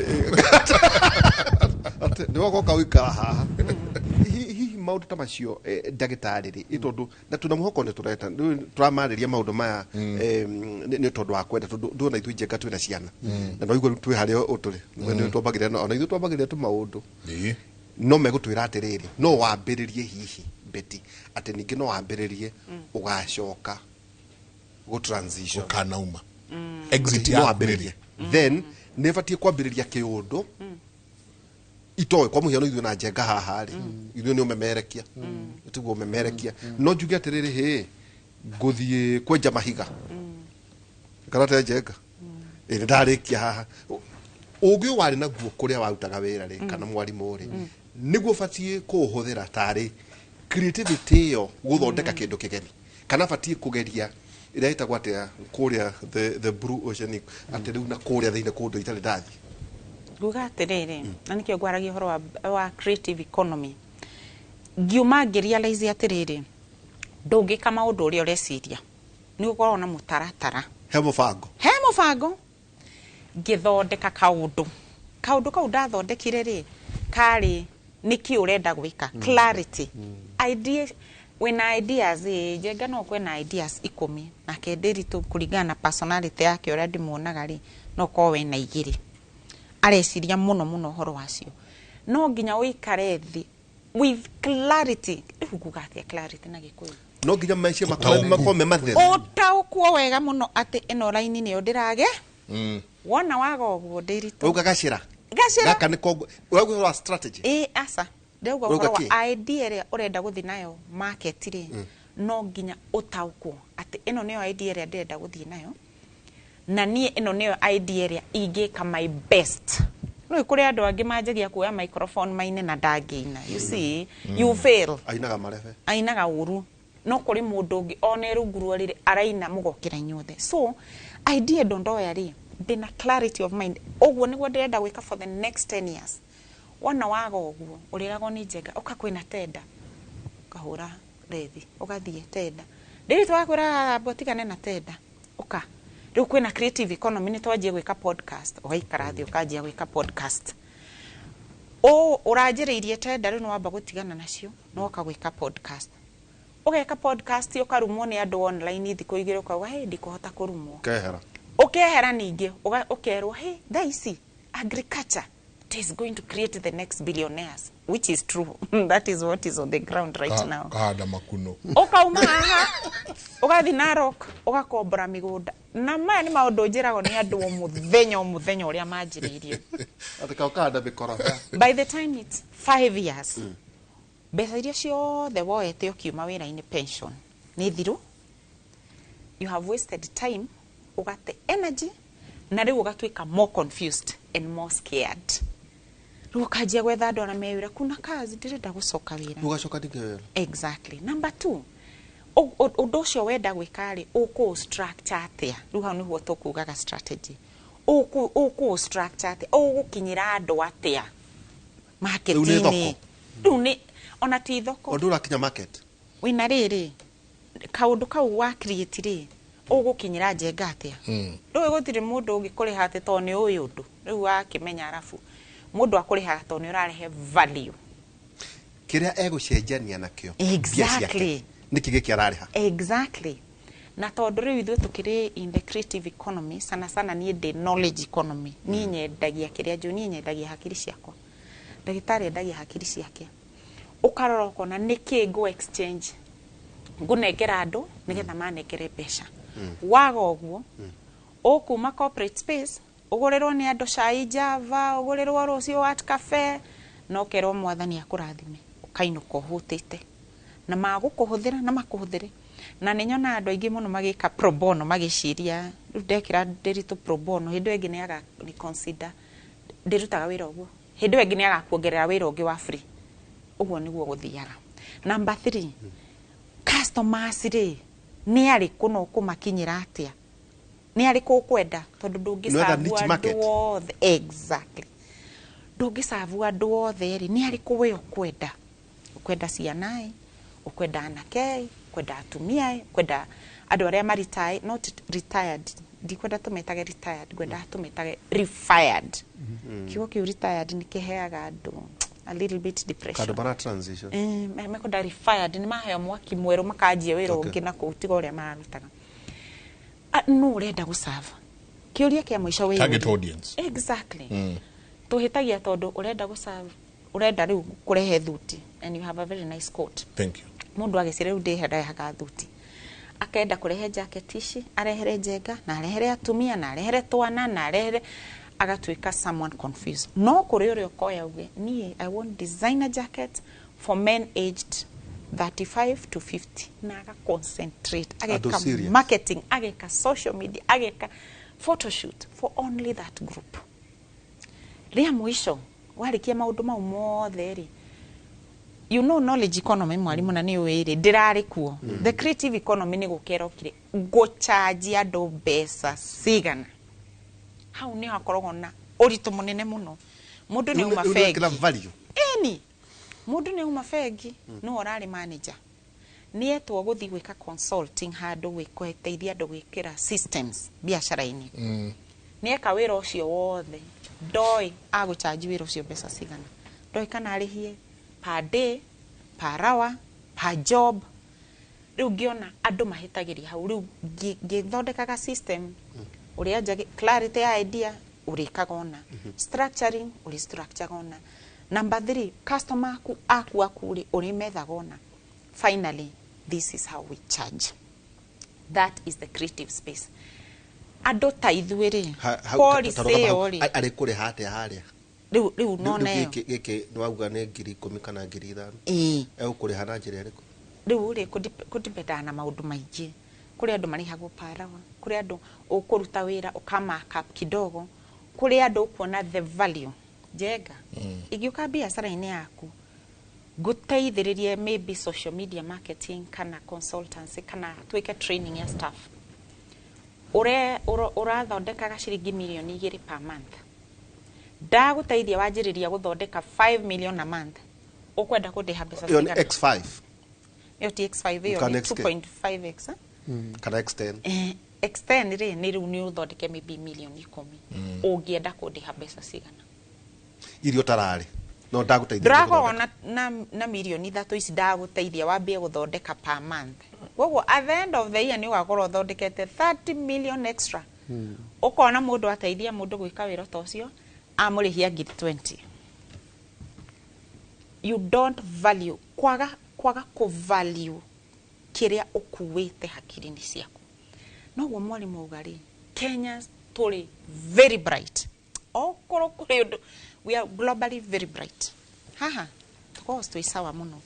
Atĩ nĩ wagoka ũikara haha. Hihi maũndũ ta macio, ndagĩtarĩ rĩ, ĩ tondũ na tuna mũhoko nĩ tũreta rĩu tũramarĩria maũndũ maya, nĩ tondũ wa kwenda, tondũ ndũona ithuĩ njenga twĩna ciana na no igua rĩu twĩ harĩa ũtũrĩ nĩ twambagĩrĩra, ona ithuĩ twambagĩrĩria tũmaũndũ. No megũtwĩra atĩrĩrĩ, no wambĩrĩrie hihi Betty, atĩ ningĩ no wambĩrĩrie ũgacoka gũ transition. Ũkanauma exit no yaku wambĩrĩrie rĩ. Then nĩ batiĩ kwambĩrĩria kĩũndũ itoĩ kwa mũhiano ithuĩ na njenga haha rĩ, ithuĩ nĩ ũmemerekia, tiguo ũmemerekia, no njuge atĩrĩrĩ, hĩ ngũthiĩ kwenja mahiga kana te njenga ĩ nĩ ndarĩkia haha. Ũgĩ ũyũ warĩ naguo kũrĩa warutaga wĩra rĩ, kana mwarimũ rĩ, nĩguo batiĩ kũũhũthĩra tarĩ creativity ĩyo gũthondeka kĩndũ kĩgeni, kana batiĩ kũgeria ĩrĩa ĩtagwo atĩa kũrĩa the blue ocean, atĩ rĩu na kũrĩa thĩinĩ kũndũ itarĩ ndathiĩ? Nguga atĩrĩrĩ, na nĩkĩo ngwaragia ũhoro wa creative economy, ngiuma ngĩrealize atĩrĩrĩ, ndũngĩka maũndũ ũrĩa ũreciria, nĩ gũkoragwo na mũtaratara. He mũbango. He mũbango. Ngĩthondeka kaũndũ kau ndathondekire rĩ, karĩ nĩkĩ ũrenda gwĩka, clarity, idea, wĩna ideas ĩ njenga, no kwĩna ideas 10, nake Ndĩritũ kũringana na personality yake ũrĩa ndĩmuonaga rĩ, no korwo wĩna igĩrĩ areciria mũno mũno ũhoro wacio. No nginya ũikare thĩ with clarity. Rĩu nguga atĩa clarity na Gĩkũyũ? No nginya meciria Ũtaũku. makorwo me matheru. Ũtaũkwo wega mũno atĩ ĩno raini nĩyo ndĩrage. Wona waga ũguo, Ndĩritũ, Ũrauga gacĩra. Gacĩra. Gaka nĩko ũrauga ũhoro wa strategy. Ĩ aca, ndĩrauga Ũrauga ũhoro wa kĩ? idea ĩrĩa ũrenda gũthiĩ nayo market rĩ, no nginya ũtaũkwo atĩ ĩno nĩyo idea ĩrĩa ndĩrenda gũthiĩ nayo, na niĩ ĩno nĩyo idea ĩrĩa ingĩka my best. No kũrĩ andũ angĩ manjagia kuoya microphone maine na ndangĩina. You see, you fail. Ainaga marebe. Ainaga ũru, no kũrĩ mũndũ ũngĩ ona rungu rwa rĩrĩ araina mũgokĩra inyuothe. So idea ndo ndoya rĩ, ndĩna clarity of mind, ũguo nĩguo ndĩrenda gwĩka for the next 10 years. Wona waga ũguo, ũrĩragwo nĩ njenga ũka kwĩna tenda, ũkahũra rethi ũgathiĩ tenda, ndĩrĩ twakwĩra amba ũtigane na tenda, ũka rĩu kwĩna creative economy, nĩ twanjie gwĩka podcast, ũgaikara thĩ ũkanjia gwĩka podcast. Ũ ũranjĩrĩirie tenda, rĩu nĩ wamba gũtigana nacio, nĩ woka gwĩka podcast, ũgeka podcast, ũkarumwo nĩ andũ online thikũ 2, ũkauga, "Hey, ndikũhota kũrumwo." Kehera. Ũkehera ningĩ, ũkerwo, "Hey, thaa ici agriculture, it is going to create the next billionaires," which is true. That is what is on the ground right now. Kahanda makuno. Ũkauma haha ũgathiĩ Narok ũgakombora mĩgũnda, na maya nĩ maũndũ njĩragwo nĩ andũ o mũthenya o mũthenya ũrĩa manjĩrĩirie. Atĩ kau kahanda mĩkorobia. By the time it's 5 years, mbeca iria ciothe woete ũkiuma wĩra-inĩ, pension, nĩ thiru. You have wasted time, ũgate energy, na rĩu ũgatuĩka more confused and more scared. Rĩu ũkanjia gwetha andũ arĩa me wĩra, kuna kazi, ndĩrenda gũcoka wĩra. Ũgacoka ningĩ wĩra. Exactly. Number 2, ũndũ ũcio wenda gwĩka rĩ, ũkũ structure atĩa? Rĩu hau nĩguo tũkugaga strategy. Ũkũ structure atĩa? Ũgũkinyĩra andũ atĩa marketing-inĩ? Rĩu nĩ ona ti thoko. Ũndũ ũrakinya market. Wĩna rĩrĩ, kaũndũ kau wa create rĩ, ũgũkinyĩra Njenga atĩa? Rĩu gũtirĩ mũndũ ũngĩkũrĩha atĩ tondũ nĩ ũĩ ũndũ. Rĩu wakĩmenya arabu mũndũ akũrĩhaga tondũ nĩ ũrarehe value. Kĩrĩa egũcenjania nakĩo. Exactly. Nĩkĩ gĩkĩ ararĩha? Exactly. Na tondũ rĩu ithuĩ tũkĩrĩ in the creative economy, sana sana niĩ ndĩ knowledge economy. Niĩ nyendagia kĩrĩa njũĩ, niĩ nyendagia hakiri ciakwa. Ndagĩtarĩ endagia hakiri ciake. Ũkarora ũkona nĩkĩ ngũ exchange, ngũnengera andũ nĩgetha manengere mbeca. Waga ũguo, ũkuma corporate space, ũgũrĩrwo nĩ andũ cai Java, ũgũrĩrwo rũciũ Art Cafe, na ũkerwo mwathani akũrathime, ũkainũka ũhũtĩte. Na magũkũhũthĩra na makũhũthĩre. Na nĩ nyonaga andũ aingĩ mũno magĩka pro bono magĩciria, rĩu ndekĩra Ndiritu pro bono, hĩndĩ ĩyo ĩngĩ nĩ aga ni consider ndĩrutaga wĩra ũguo. Hĩndĩ ĩyo ĩngĩ nĩ agakuongerera wĩra ũngĩ wa free. Ũguo nĩguo gũthiaga. Number 3, customers rĩ, nĩ arĩkũ na ũkũmakinyĩra atĩa? Nĩ arĩkũ ũkwenda? Tondũ ndũngĩcabu andũ othe. Exactly. Ndũngĩcabu andũ othe rĩ, nĩ arĩkũ we ũkwenda? Ũkwenda ciana ĩ, ũkwenda anake ĩ, ũkwenda atumia ĩ, ũkwenda andũ arĩa maretired, not retired, ndikwenda tũmetage retired, ngwenda tũmetage refired. Kiugo kĩu retired nĩ kĩheaga andũ a little bit depression. Kando bara transition. Mekwenda refired, nĩ maheo mwaki mwerũ makanjia wĩra ũngĩ na kũu tiga ũrĩa mararutaga. No ũrenda gũserve. Kĩũria kĩa mũico wĩ target audience. Exactly. Tũhĩtagia tondũ ũrenda gũserve, ũrenda rĩu kũrehe thuti and you have a very nice coat. Thank you. Mũndũ agĩcira rĩu ndĩheaga thuti. Akenda kũrehe jacket ici, arehere Njenga, na arehere atumia, na arehere twana, na arehere agatuĩka someone confused. No kũrĩ ũrĩa ũkoya uge, niĩ I want designer jacket for men aged 35 to 50. Na aga concentrate, ageka marketing, ageka social media, ageka photoshoot for only that group. Rĩa mũico warĩkia maũndũ mau mothe rĩ, you know knowledge economy mwalimu na nĩ ũĩ rĩ, ndĩrarĩ kuo. The creative economy nĩ gũkerokire ngũcharge andũ mbeca cigana. Hau nĩ hakoragwo na ũritũ mũnene mũno. Mũndũ nĩ uma bengi. Ĩni. Mũndũ nĩ uma bengi, no ũrarĩ manager. Nĩ etwo gũthiĩ gwĩka consulting handũ gwĩteithia andũ gwĩkĩra systems biacara-inĩ. Nĩ eka wĩra ũcio wothe. Ndoĩ agũcharge wĩra ũcio mbeca cigana. Ndoĩ kana arĩhie per day, per hour, per job. Rĩu ngĩona andũ mahĩtagĩria hau. Rĩu ngĩthondekaga system ũrĩa njage clarity ya idea ũrĩkaga ona, structuring ũrĩ structure ona. Number 3, customer aku aku rĩ ũrĩmethaga ona. Finally, this is how we charge. That is the creative space. Andũ ta ithuĩ rĩ, policy ĩyo rĩ, arĩ kũrĩha atĩa harĩa? Rĩu nona ĩyo. Gĩkĩ nĩ wauga nĩ 10,000 kana 5,000. Egũkũrĩha na njĩra ĩrĩkũ? Rĩu rĩ, kũdipendaga na maũndũ maingĩ. Kũrĩ andũ marĩhagwo per hour, kũrĩ andũ ũkũruta wĩra ũka up kidogo, kũrĩ andũ ũkuona the value. Njenga, ingĩũka biacara-inĩ yaku, ngũteithĩrĩrie maybe social media marketing kana consultancy kana twĩke training ya staff. Ũrathondekaga ciringi mirioni 2 per month. Ndagũteithia wanjĩrĩria gũthondeka 5 million a month. Ũkwenda kũndĩha mbeca cigana? Ĩyo nĩ X5. Ĩyo ti X5, ĩyo nĩ 2.5x. Kana X10. X10 rĩ, nĩ rĩu nĩ ũthondeke maybe milioni 10. Ũngĩenda kũndĩha mbeca cigana? Irio tararĩ. No ndagũteithia. Ndĩrakorwo na milioni 3 ici ndagũteithia wambie gũthondeka per month. Koguo at the end of the year nĩ ũgakorwo ũthondekete 30 million extra. Ũkona mũndũ ateithia mũndũ gwĩka wĩra ta ũcio, amũrĩhia 20,000. You don't value, kwaga kũ value kĩrĩa ũkuĩte hakiri-inĩ ciaku. Noguo mwalimu auga rĩ, Kenya tũrĩ very bright. Okorwo kũrĩ ũndũ, we are globally very bright. Haha, tũkoragwo twĩ sawa mũno.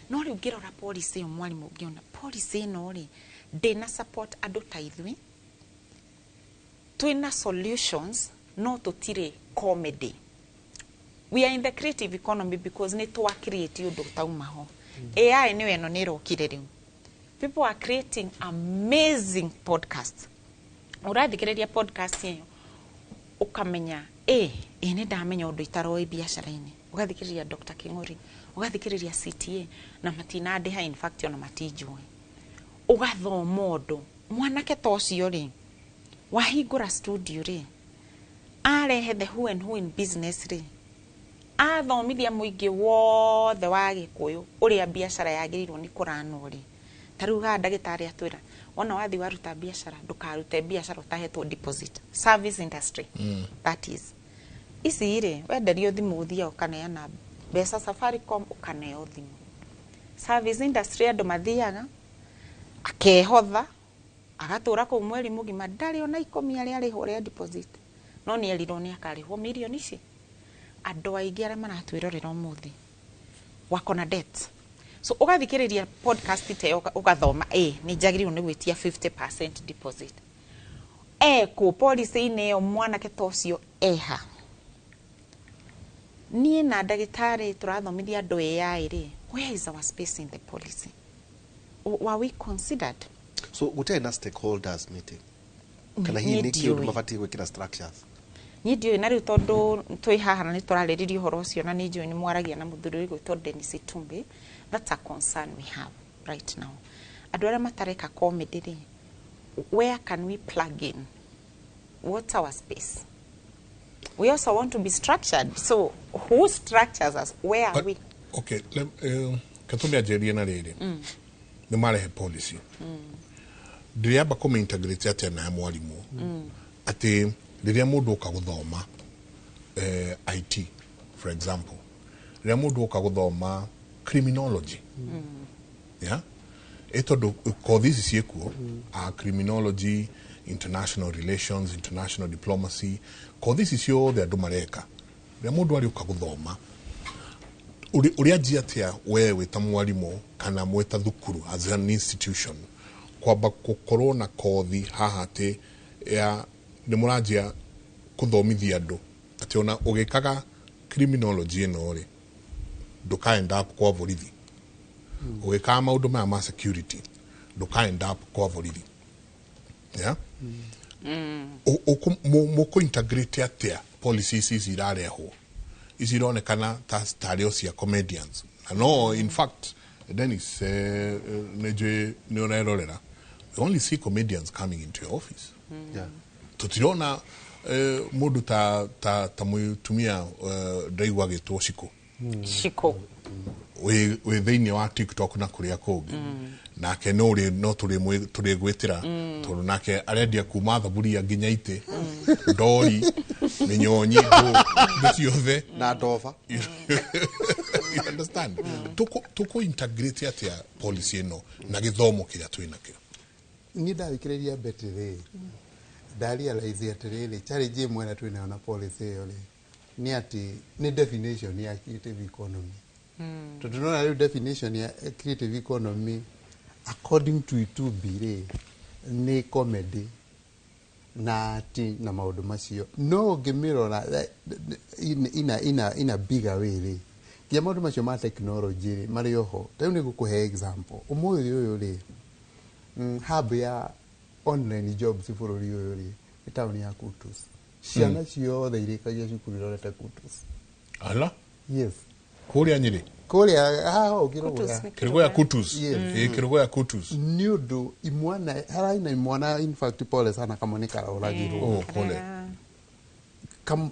No rĩu ngĩrora policy ĩyo mwalimu ngĩona policy ĩno rĩ, ndĩna support andũ ta ithuĩ. Twĩna solutions, no tũtirĩ comedy. We are in the creative economy because nĩ twa create ũndũ tauma ho. AI nĩyo ĩno nĩ ĩrokire rĩu. People are creating amazing podcasts. Ũrathikĩrĩria podcast ĩyo ũkamenya ĩ ĩ nĩ ndamenya ũndũ itaroĩ biacara-inĩ. Ũgathikĩrĩria Dr. King'ori, ũgathikĩrĩria CTA na matinandĩha, in fact ona matinjũĩ. Ũgathoma ũndũ mwanake ta ũcio rĩ, wahingũra studio rĩ, arehe the who and who in business rĩ, athomithia mũingĩ wothe wa Gĩkũyũ ũrĩa biacara yagĩrĩirwo nĩ kũranwo rĩ. Ta rĩu haha ndagĩtarĩ atwĩra, wona wathiĩ waruta biacara, ndũkarute biacara ũtahetwo deposit. Service industry, that is ici rĩ, wenderio thimũ ũthiaga ũkaneana mbeca Safaricom, ũkaneo thimũ. Service industry andũ mathiaga akehotha agatũra kũu mweri mũgima, ndarĩ ona 10 arĩa arĩhwo rĩa deposit, no nĩ erirwo nĩ akarĩhwo mirioni ici. Andũ aingĩ arĩa maratwĩrorera ũmũthĩ wako na debt, so ũgathikĩrĩria podcast ta ĩyo ũgathoma ĩ nĩ njagĩrĩirwo nĩ gwĩtia 50% deposit ekũ policy-inĩ ĩyo. Mwanake ta ũcio eha, niĩ na ndagĩtarĩ tũrathomithia andũ AI rĩ, where is our space in the policy? Were we considered? So gũtirĩ na stakeholders meeting kana hihi Niĩ nĩ kĩũndũ ndiũĩ. mabatiĩ gwĩkĩra structures? Niĩ ndiũĩ. Na rĩu tondũ twĩ haha na nĩ tũrarĩrĩria ũhoro ũcio, na nĩ njũĩ nĩ mwaragia na mũthuri ũgwĩtwo Dennis Itumbi, that's a concern we have right now. Andũ arĩa matareka comedy rĩ, where can we plug in? What's our space? We also want to be structured, so who structures us? Where are But, we? Okay, katũme anjĩrie na rĩrĩ, nĩ marehe policy, ndĩrĩamba kũmĩ-integrate atĩa na mwarimũ, atĩ rĩrĩa mũndũ oka gũthoma IT, for example, rĩrĩa mũndũ oka gũthoma criminology, yeah? Ĩ tondũ kothi ici ciĩkuo, criminology, international relations, international diplomacy, kothi ici ciothe andũ mareka, rĩrĩa mũndũ arĩũka gũthoma, ũrĩanjia atĩa we wĩ ta mwarimũ kana mwĩ ta thukuru as an institution kwamba gũkorwo na kothi haha atĩ ya nĩ mũranjia kũthomithia andũ atĩ ona ũgĩkaga criminology ĩno rĩ, ndũka up kwa borithi, ũgĩkaga maũndũ maya ma security ndũka end up kwa borithi, yeah? Mũkũ integrate atĩa policies ici irarehwo, ici ironekana ta tarĩ o cia comedians? Na no, in fact, Dennis, nĩ nĩ ũrerorera, we only see comedians coming into your office. Tũtirona mũndũ ta mũtumia ndaigua agĩtwo Shiko. Shiko. Wĩ thĩinĩ wa TikTok na kũrĩa kũngĩ, nake no rĩ no tũrĩgwĩtĩra tondũ nake arendia kuma thaburia nginya itĩ, ndori, mĩnyonyi, ndũ indo ciothe. Na ndova. You understand? Tũkũ integrate atĩa policy ĩno na gĩthomo kĩrĩa twĩ nakĩo? Niĩ ndathikĩrĩria Betty rĩ, ndarealize atĩrĩrĩ, challenge ĩmwe ĩrĩa twĩnayo na policy ĩyo rĩ, nĩ atĩ nĩ definition ya creative economy, tondũ nona rĩu definition ya creative economy according to Itumbi rĩ, nĩ comedy na ati na maũndũ macio. No ũngĩmĩrora in a bigger way rĩ, nginya maũndũ macio ma technology rĩ, marĩ oho. Ta rĩu nĩ ngũkũhe example, ũmũthĩ ũyũ rĩ, hub ya online jobs bũrũri ũyũ rĩ, nĩ taũni ya Kutus. Ciana ciothe irĩkagia cukuru irorete Kutus. Ala. Yes. Kũrĩa Nyĩrĩ? Kũrĩa haha Kutus ũngĩrũgũra. nĩ Kĩrũgo ya Kutus. Yes. Ĩ kĩrũgo ya Kutus. Nĩ ũndũ imwana hararĩ na imwana, in fact pole sana, kamwe nĩ karoragirwo. Oh, pole.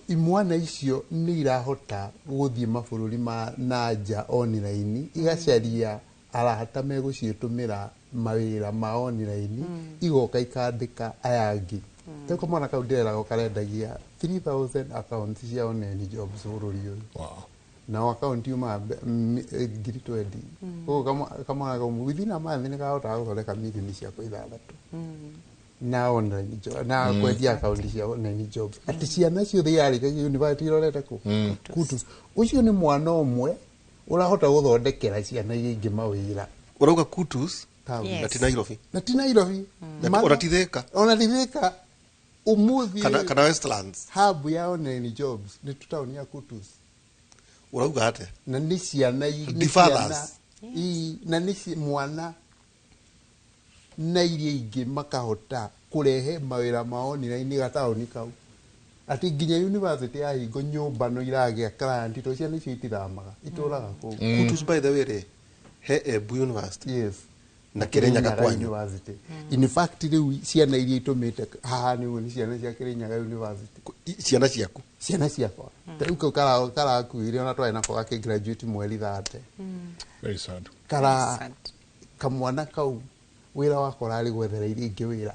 Imwana icio nĩ irahota gũthiĩ mabũrũri ma na nja online, igacaria arata megũciĩtũmĩra mawĩra ma online, igoka ikandĩka aya angĩ. Rĩu kamwana kau ndĩreragwo karendagia 3000 accounts cia online jobs bũrũri ũyũ. Nao akaunti yumaga 20,000. Koguo kamwana kau within a month nĩ kahotaga gũthondeka mirioni ciako 6 na online job, na kwendia akaunti cia online jobs, atĩ ciana ciothe irarĩkagia university irorete kũ Kutus. Ũcio nĩ mwana ũmwe ũrahota gũthondekera ciana iria ingĩ mawĩra. Ũrauga Kutus? Taũni. Yes. Na ti Nairobi? Na ti Nairobi. Ona ti Thika? Ona ti Thika ũmũthĩ. Kana Westlands? Hub ya online jobs nĩ tu taũni ya Kutus. Ũrauga atĩa? Na nĩ ciana The fathers. Na nĩ mwana na iria ingĩ makahota kũrehe mawĩra ma online gataũni kau, atĩ nginya university ya hingo nyũmba no iragĩa client to ciana icio itithamaga, itũraga kũu. Kutus, by the way rĩ, he Embu University Yes. na Kirinyaga kwanyu. University. In fact, rĩu ciana iria itũmĩte haha nĩguo nĩ ciana cia Kirinyaga University. Ciana ciaku? Ciana ciakwa. Ta rĩu kau karakuire ona twarĩ nako gakĩ graduate mweri 30. Very sad. Kara Sad. Kamwana kau wĩra wakwa ũrarĩ gwethera iria ingĩ wĩra.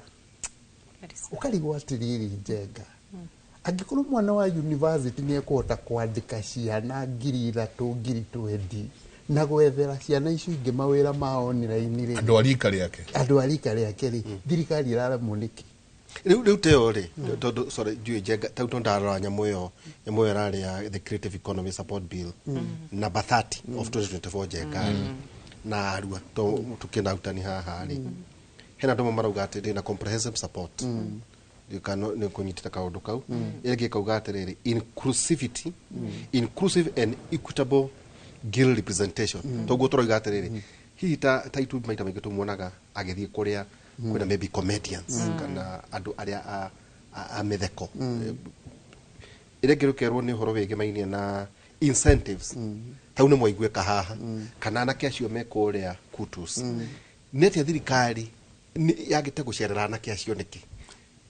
Very sad. Ũkarigwo atĩrĩrĩ, Njenga, angĩkorwo mwana wa university nĩ ekũhota kwandĩka ciana 3,000 20,000 na gwethera ciana icio ingĩ mawĩra ma online rĩ, Andũ a rika rĩake. Andũ a rika rĩake rĩ, thirikari ĩraremwo nĩkĩ? Rĩu teo rĩ, tondũ sorry, ndiũĩ Njenga, tau tondũ ndarora nyamũ ĩyo ĩrarĩ ya the Creative Economy Support Bill number 30 of 2024, Njenga rĩ, na arua to tukĩenda arutani haha rĩ, hena andũ amwe marauga atĩ ndĩna comprehensive support nĩ kũnyitĩra kaũndũ kau. Ĩrĩa ĩkauga atĩrĩrĩ, inclusivity, inclusive and equitable guild representation. Toguo tũroiga atĩrĩrĩ, hihi ta itu maita maingĩ tũmuonaga agĩthiĩ kũrĩa kwĩna maybe comedians kana andũ arĩa a mĩtheko. Ĩrĩa ĩngĩ rũkerwo nĩ ũhoro wĩgĩmainie na incentives. Tau nĩ mwaiguĩka haha kana anake acio me kũrĩa Kutus, nĩ atĩa thirikari yagĩte gũcerera anake acio nĩkĩ,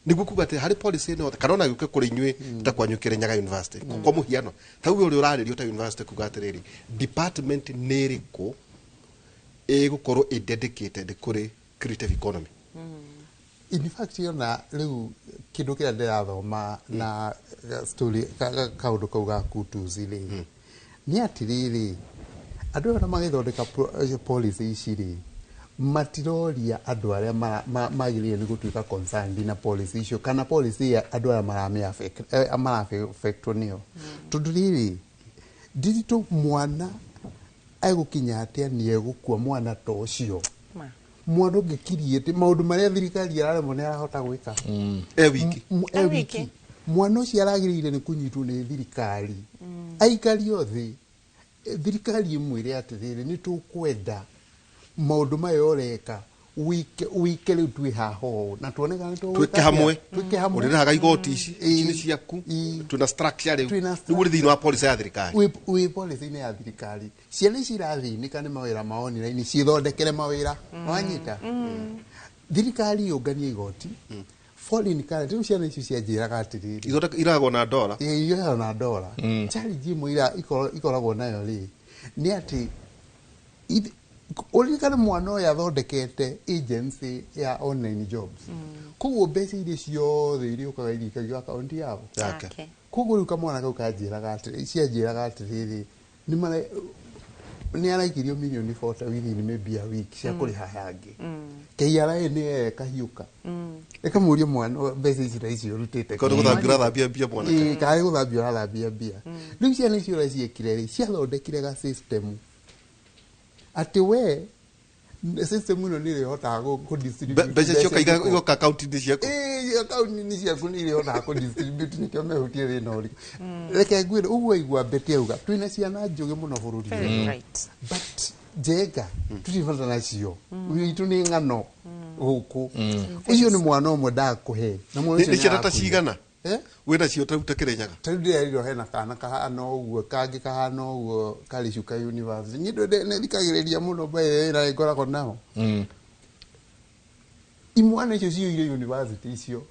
nĩguo kuga atĩ harĩ policy ĩno kana ona gĩũke kũrĩ inyuĩ ta kwanyu Kirinyaga University? Kwa mũhiano, ta uge ũrĩa ũrarĩrio ta university, kuga atĩrĩrĩ, department nĩ ĩrĩkũ ĩgũkorwo ĩ dedicated kũrĩ creative economy? In fact, ona rĩu kĩndũ kĩrĩa ndĩrathoma na story kaũndũ kau ga Kutus rĩ, nĩ atĩrĩrĩ, andũ aya magĩthondeka policy ici rĩ, matiroria andũ arĩa magĩrĩire nĩ gũtuĩka concerned na policy icio kana policy ya andũ arĩa mara-affectwo nĩyo. Tondũ rĩrĩ, ndiritũ mwana egũkinya atĩa nĩ egũkua mwana ta ũcio? Ma. Mwana ũngĩkirie maũndũ marĩa thirikari ĩraremwo nĩ arahota gwĩka. E wiki. E E wiki. wiki. Mwana ũcio aragĩrĩire nĩ kũnyitwo nĩ thirikari, aikario thĩ, thirikari ĩmwĩre atĩrĩrĩ, nĩ tũkwenda maũndũ maya ũreka wike wike, rĩu twĩ haha ũũ na tuone kana nĩ tũgwĩka Twĩke hamwe. atĩa. Twĩke hamwe. Ũrĩrĩhaga igoti ici, ici nĩ ciaku. Twĩna structure rĩu. Rĩu ũrĩ thĩinĩ wa policy ya thirikari. Wĩ policy-inĩ ya thirikari. Ciana ici irathĩnĩka nĩ mawĩra ma online, ciĩthondekere mawĩra. Wanyita, thirikari yũnganie igoti foreign currency. Rĩu ciana icio cianjĩraga atĩrĩrĩ, Ithondeka iragwo na dola. Ioyaga na dola. Challenge ĩmwe ira ikoragwo nayo rĩ, nĩ atĩ ũririkane mwana ũyũ athondekete agency ya online jobs, koguo mbeca iria ciothe iriũkaga irikagio akaunti yao yake. Koguo rĩu kamwana kau kanjĩraga atĩrĩ, cianjĩraga atĩrĩrĩ, nĩ araikirio mirioni 40 within maybe a week cia kũrĩha yangĩ. KRA nĩ ĩkahiũka ĩkamũria mwana mbeca ici na icio ũrutĩte Tondũ gũthambia ũrathambia mbia, mwanake. Ĩĩ, karĩ gũthambia ũrathambia mbia. Rĩu ciana icio ũrĩa ciĩkire rĩ, ciathondekire ga system atĩ we system ĩno nĩ ĩrĩhotaga kũ distribute Mbeca cioka icio. Igoka akaunti-inĩ ciaku. Ĩĩ, akaunti-inĩ ciaku nĩ irĩhotaga kũ distribute, nĩkĩo mehutie thĩna ũrĩkũ. Reke ngwĩre ũguo, aigua Betty auga twĩna ciana njũgĩ mũno bũrũri Very ũyũ. bright. But Njenga, tũtirĩ bata nacio, witũ nĩ ng'ano gũkũ. Ũcio nĩ mwana ũmwe ndakũhe na mwana Nĩ ũcio nĩ ciana ta nĩarakuire. cigana Eh? wĩna cio ta Kĩrĩnyaga? Ta rĩu ndĩrerirwo hena kana kahana ũguo, kangĩ kahana ũguo karĩ Chuka University. Niĩ nĩ thikagĩrĩria mũno by na ngoragwo nao. Imwana icio ciyũire university icio,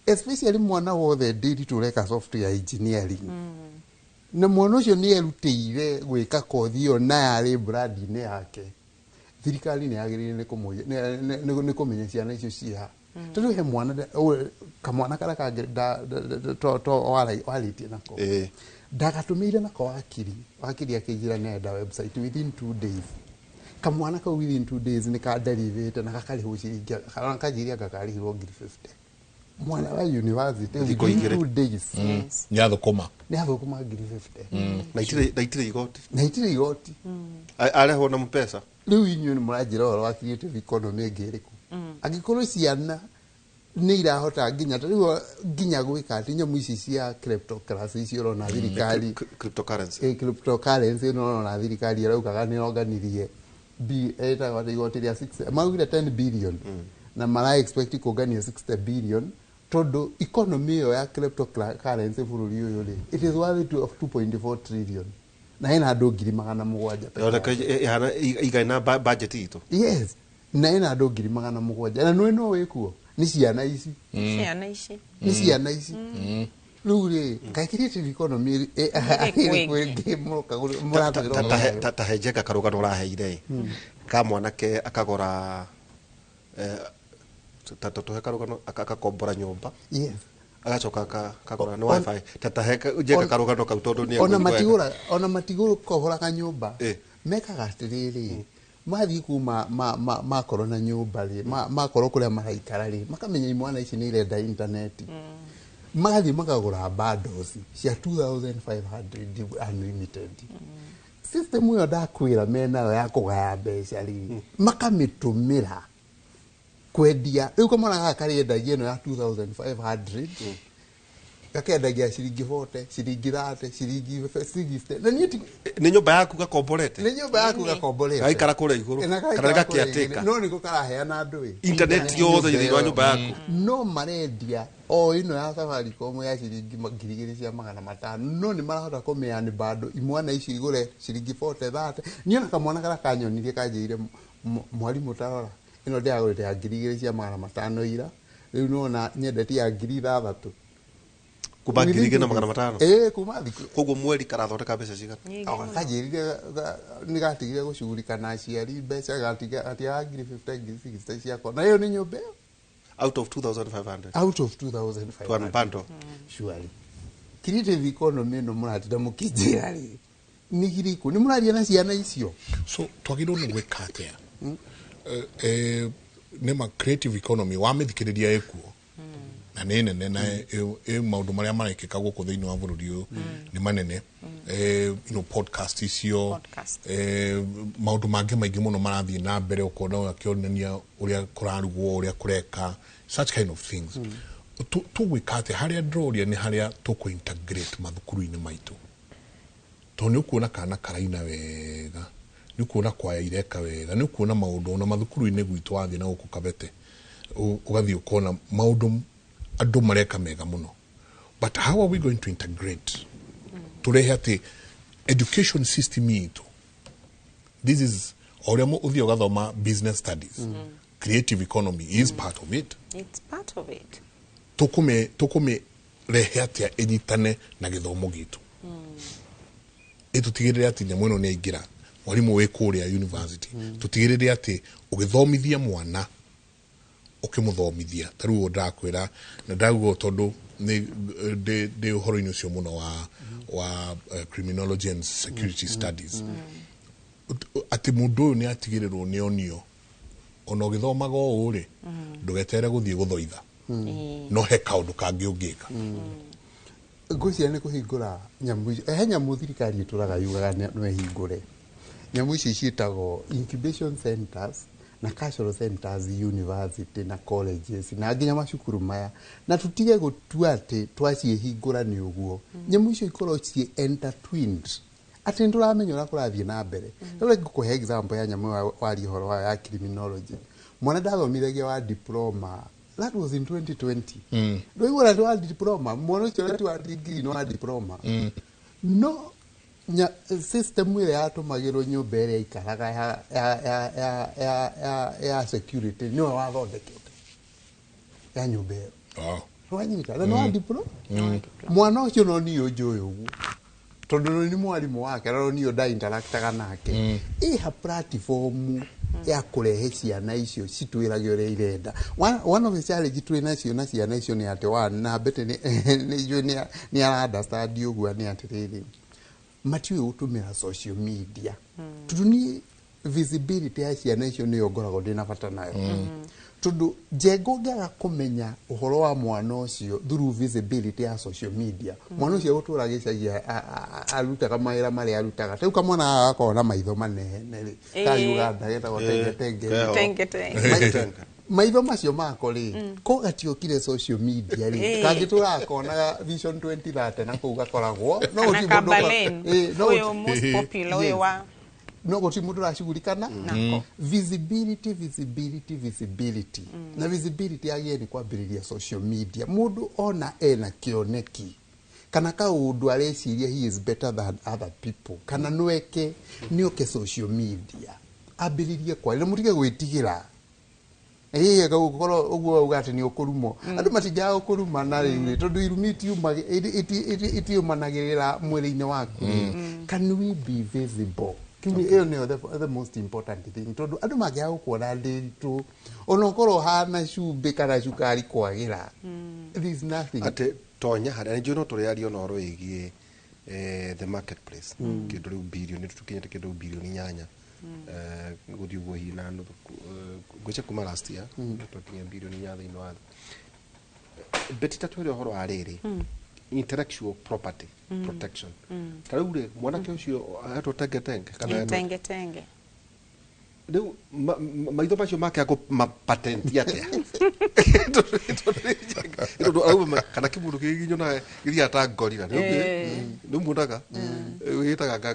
especially mwana wothe ndĩritũ ũreka software engineering, na mwana ũcio nĩ erutĩire gwĩka kothi ĩyo na yarĩ brand-inĩ yake. Thirikari nĩ yagĩrĩire nĩ kũmenya ciana icio ciha, tondũ he mwana kamwana karĩa kangĩ warĩtie nako, ndagatũmĩire nako wakiri, wakiri akĩnjĩra nĩ website within 2 days. Kamwana kau within 2 days nĩ kanderivĩte na gakarĩhwo ciringi, kanjĩria anga karĩhirwo 50,000, mwana wa university. Thikũ Within igĩrĩ. 2 days. Nĩ athũkũma. Nĩ athũkũma 50,000. Na itirĩ igoti. Na itirĩ igoti. Arehwo na mpesa. Rĩu inyuĩ nĩ mũranjĩra ũhoro wa creative economy ĩngĩ ĩrĩkũ angĩkorwo ciana Nĩ irahota nginya ta rĩu nginya gwĩka atĩ nyamũ ici cia cryptocurrency icio ũrona thirikari Cryptocurrency. Cryptocurrency ĩno ũrona thirikari ĩraugaga nĩ ĩronganirie ĩtagwo atĩ igoti rĩa 6 maugire 10 billion na mara expect kũngania 60 billion tondũ economy ĩyo ya cryptocurrency bũrũri ũyũ rĩ, it is worth of 2.4 trillion na hena andũ 700,000 peke Yoneka yake. Ihana igaina budget itũ. Yes, na ĩna andũ 700,000 na nĩ no wĩkuo nĩ ciana ici. Ciana ici. Nĩ ciana ici. Rĩu rĩ, kaĩ creative economy Ĩrĩ kwĩngĩ mũratwĩra? Ta he Njenga karũgano ũraheire ka mwanake akagora ta tũhe karũgano akakombora nyũmba agacoka akagora nĩ wifi ta he Njenga karũgano kau tondũ nĩ Ona ekũigua wega. matigũra, ona matigũkoboraga nyũmba. Mekaga atĩrĩrĩ, mathiĩ kuu makorwo na nyũmba rĩ, makorwo kũrĩa maraikara rĩ, makamenya imwana ici nĩ irenda intaneti, magathiĩ makagũra bundles cia 2500 unlimited. System ĩyo ndakwĩra menayo ya kũgaya mbeca rĩ, makamĩtũmĩra kwendia. Rĩu kamwana gaka karĩendagia ĩno ya 2500, gakendagia ciringi 40, ciringi 30, ciringi 60, na niĩ Nĩ nyũmba yaku gakomborete? Nĩ nyũmba yaku gakomborete. Gaikara kũrĩa igũrũ. Na Kana gaikara kũrĩa gakĩatĩka. igũrũ. No nĩko karaheana andũ ĩ Internet yothe thĩinĩ wa nyũmba yaku. No marendia o ĩno ya Safaricom ya ciringi 2500, no nĩ marahota kũmĩani bado imwana icio igũre ciringi 40, 30. Niĩ ona kamwana karĩa kanyonirie kanjĩire, "Mwarimũ, tarora ĩno ndĩragũrĩte ya 2500 ira, rĩu nĩwona nyendetie ya 6000." Kuma 2500? Ĩĩ, kuma thikũ. Koguo mweri karathondeka mbeca cigana? Kanjĩrire nĩ gatigire gũcugurika na aciari mbeca, gatigaga 50,000, 60,000 ciakwa, na ĩyo nĩ nyũmba ĩyo. Out of 2500? Out of 2500. To unbundle. Surely creative economy ĩno mũratinda mũkĩnjĩra rĩ, nĩ girikũ nĩ mũraria na ciana icio? So twagĩrĩirwo nĩ gwĩka atĩa? Nĩma creative economy wamĩthikĩrĩria ĩkuo na nĩ nene na ĩ maũndũ marĩa marekĩka gũkũ thĩinĩ wa bũrũri ũyũ nĩ manene. Podcast icio, Podcast. Maũndũ mangĩ maingĩ mũno marathiĩ na mbere, ũkona akĩonania ũrĩa kũrarugwo, ũrĩa kũreka, such kind of things. Tũgwĩka atĩa? Harĩa ndĩroria nĩ harĩa tũkũ integrate mathukuru-inĩ maitũ, tondũ nĩ ũkuona kana karaina wega, nĩ ũkuona kwaya ireka wega, nĩ ũkuona maũndũ ona mathukuru-inĩ gwitũ wathiĩ na gũkũ Kabete, ũgathiĩ ũkona maũndũ andũ mareka mega mũno. But how are we going to integrate, tũrehe atĩ education system itũ, this is o ũrĩa ũthiĩ ũgathoma business studies, creative economy is part of it. It's part of it. Tũkũmĩ rehe atĩa ĩnyitane na gĩthomo gitũ, ĩtũtigĩrĩre atĩ nyamũ ĩno nĩ yaingĩra? Mwarimũ wĩ kũrĩa university, tũtigĩrĩre atĩ ũgĩthomithia mwana, ũkĩmũthomithia ta rĩu ũũ ndakwĩra na ndauga ũũ tondũ nĩ ndĩ ũhoro-inĩ ũcio mũno wa criminology and security studies, atĩ mũndũ ũyũ nĩ atigĩrĩrwo nĩ onio ona ũgĩthomaga ũũ rĩ, ndũgeterere gũthiĩ gũthoitha, no he kaũndũ kangĩ ũngĩka. Ngwĩciria nĩ kũhingũra nyamũ icio. He nyamũ thirikari ĩtũraga yugaga no ĩhingũre nyamũ icio ciĩtagwo incubation centers na cultural centers, university na colleges na nginya macukuru maya, na tũtige gũtua atĩ twaciĩhingũra nĩ ũguo. Nyamũ icio ikorwo ciĩ intertwined atĩ nĩ tũramenya ũrĩa kũrathiĩ na mbere. Rĩu ngũkũhe example ya nyamũ ĩyo waria ũhoro wayo ya criminology. Mwana ndathomithagia wa diploma, that was in 2020. Ndũigua nĩ wa diploma, mwana ũcio ti wa degree, nĩ wa diploma. No system ĩrĩa yatũmagĩrwo nyũmba ĩrĩa aikaraga ya security nĩwe wathondekete ya nyũmba ĩyo. Wanyita na nĩ wa diploma mwana ũcio, no niĩ njũĩ ũguo tondũ no nĩ mwarimũ wake na no niĩ ndainteractaga nake. Ĩha platform ya kũrehe ciana icio citwĩrage ũrĩa irenda. One of the challenge twĩ nacio na ciana icio nĩ atĩ one, na mbete nĩ njũĩ nĩ ara understand ũguo, nĩ atĩrĩrĩ, matiũĩ gũtũmĩra social media, tondũ niĩ visibility ya ciana icio nĩyo ngoragwo ndĩna bata nayo, tondũ Njenga ũngĩaga kũmenya ũhoro wa mwana ũcio through visibility ya social media, mwana ũcio gũtũra gĩcagi arutaga mawĩra marĩa arutaga. Rĩu kamwana gaka gakoragwo na maitho manene rĩ, ka Uganda getagwo tenge tenge. Keho. Tenge tenge. Tenge. Maitho macio mako rĩ, ko gatiokire social media rĩ, kangĩ tũrakonaga Vision 2030 na kũu gakoragwo no Kana gũtirĩ mũndũ Kambaleni, no ũyũ most popular, ũyũ wa no gũtirĩ mũndũ ũracugurikana. Nako. Visibility, visibility, visibility. Na visibility yagĩrĩire nĩ kwambĩrĩria social media. Mũndũ ona ena kĩoneki kana kaũndũ areciria he is better than other people, kana nweke nĩoke social media ambĩrĩrie kwaria, na mũtige gwĩtigĩra. Ĩĩ, gũkorwo ũguo wauga atĩ nĩ ũkũrumwo, andũ matingĩaga gũkũruma na rĩu rĩ, tondũ irumi itiumanagĩrĩra mwĩrĩ-inĩ waku. Can we be visible? Kĩu ĩyo nĩyo the most important thing, tondũ andũ mangĩaga gũkuona ndĩritũ, ona ũkorwo ũhana cumbĩ kana cukari kwagĩra, there is nothing. Atĩ tonya harĩa nĩ njũĩ no tũrĩaria ona ũhoro wĩgiĩ the marketplace, kĩndũ rĩu bilioni tũkinyĩte kĩndũ bilioni 8, gũthiĩ ũguo hihi na nuthu, ngwĩcia kuma last year twakinyia bilioni 8 thĩinĩ wa thĩ. Beti, ta twĩre ũhoro wa rĩrĩ, intellectual property protection. Ta rĩu rĩ, mwanake ũcio ahetwo Tenge Tenge kana Tenge Tenge. Rĩu maitho macio make akũmapatenti atĩa? Tondũ arauma kana kĩmũndũ kĩngĩ nyonaga gĩthiaga ta gorilla, nĩ muonaga gĩtaga nga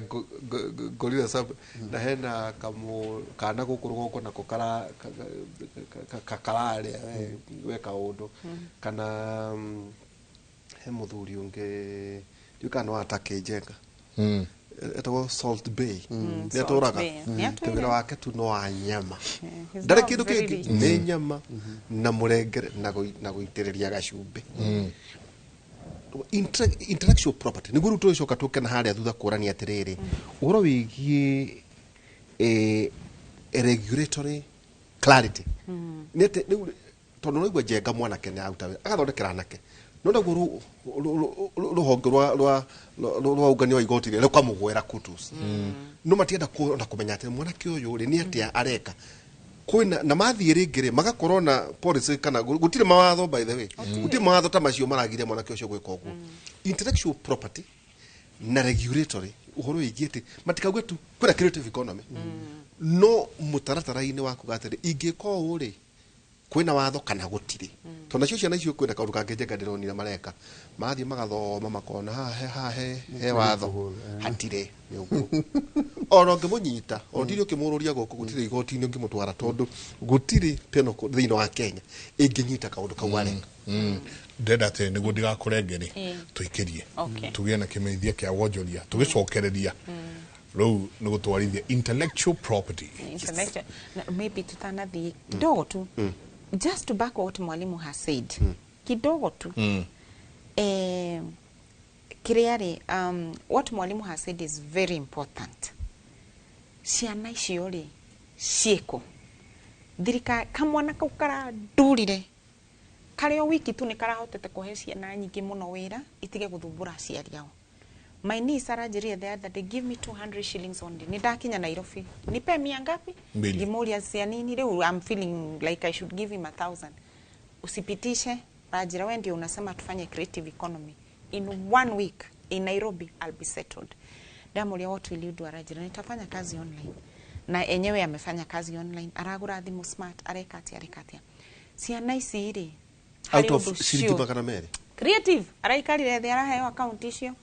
gorilla sub, na hena kamũ kana gũkũ rũgongo nako kararĩa we kaũndũ, kana he mũthuri ũngĩ ndiũĩ kana nĩ wa Takĩ Njenga, etagwo Salt Bay, nĩ Salt atũraga Bay. Nĩ atwĩre. wĩra wake tu no wa nyama, He's ndarĩ now kĩndũ very kĩngĩ, rich. nĩ nyama na mũrengere na gũitĩrĩria gacumbĩ. Intellectual property nĩguo rĩu tũgĩcoka tũke na harĩa thutha kũrania atĩrĩrĩ, ũhoro wĩgiĩ regulatory clarity nĩ atĩ rĩu tondũ nĩwaigua Njenga mwanake nĩ aruta wĩra agathondekera anake, no naguo rũhonge rwa ũngania wa igoti rĩ rũkamũgwera kutus, no matienda ona kũmenya atĩ mwanake ũyũ rĩ nĩ atĩa areka. Kwĩna na mathiĩ rĩngĩ rĩ, magakorwo na policy kana gũtirĩ mawatho. By the way, gũtirĩ mawatho ta macio maragiria mwanake ũcio gwĩka ũguo. Intellectual property na regulatory, ũhoro wĩgiĩ atĩ matikauge tu kwĩna creative economy, no mũtaratara-inĩ wa kuga atĩrĩ, ingĩka ũũ rĩ, kwĩna watho kana gũtirĩ? Tondũ nacio ciana icio kwĩna kaũndũ kangĩ Njenga ndĩronire mareka, marathiĩ magathoma makona haha he watho, hatirĩ. Nĩ ũguo ona ũngĩmũnyita, ona ndirĩ ũkĩmũrũria gũkũ, gũtirĩ igoti-inĩ ũngĩmũtwara, tondũ gũtirĩ penal code thĩinĩ wa Kenya ĩngĩnyita kaũndũ kau areka. Ndĩrenda atĩ nĩguo ndigakũrenge rĩ, tũikĩrie, tũgĩe na kĩmenyithia kĩa wonjoria, tũgĩcokereria rĩu nĩ gũtwarithia intellectual property. Intellectual. Na maybe tutanathiĩ kidogo tu, just to back what mwalimu has said kidogo tu, kĩrĩa rĩ, what mwalimu has said is very important. Ciana icio rĩ ciĩkũ thirikari? Kamwana kau karandurire karĩ o wiki tu nĩ karahotete kũhe ciana nyingĩ mũno wĩra, itige gũthumbũra aciari ao. My niece aranjĩrire the other day, "Give me 200 shillings only, nĩ ndakinya Nairobi, nipe mia ngapi?" Mbili. Ngĩmũria cia nini? Rĩu I'm feeling like I should give him 1,000. Usipitishe, ranjĩra, we ndio unasema tufanye creative economy. In one week in Nairobi I'll be settled. Ndamuria, "What will you do?" Aranjĩra, "Nitafanya kazi online." Na enyewe amefanya kazi online, aragũra thimũ smart, areka atia, areka atia. Ciana ici rĩ, out harĩ of ũndũ ciringi sure. 200. Creative araikarire thĩ, araheo account icio,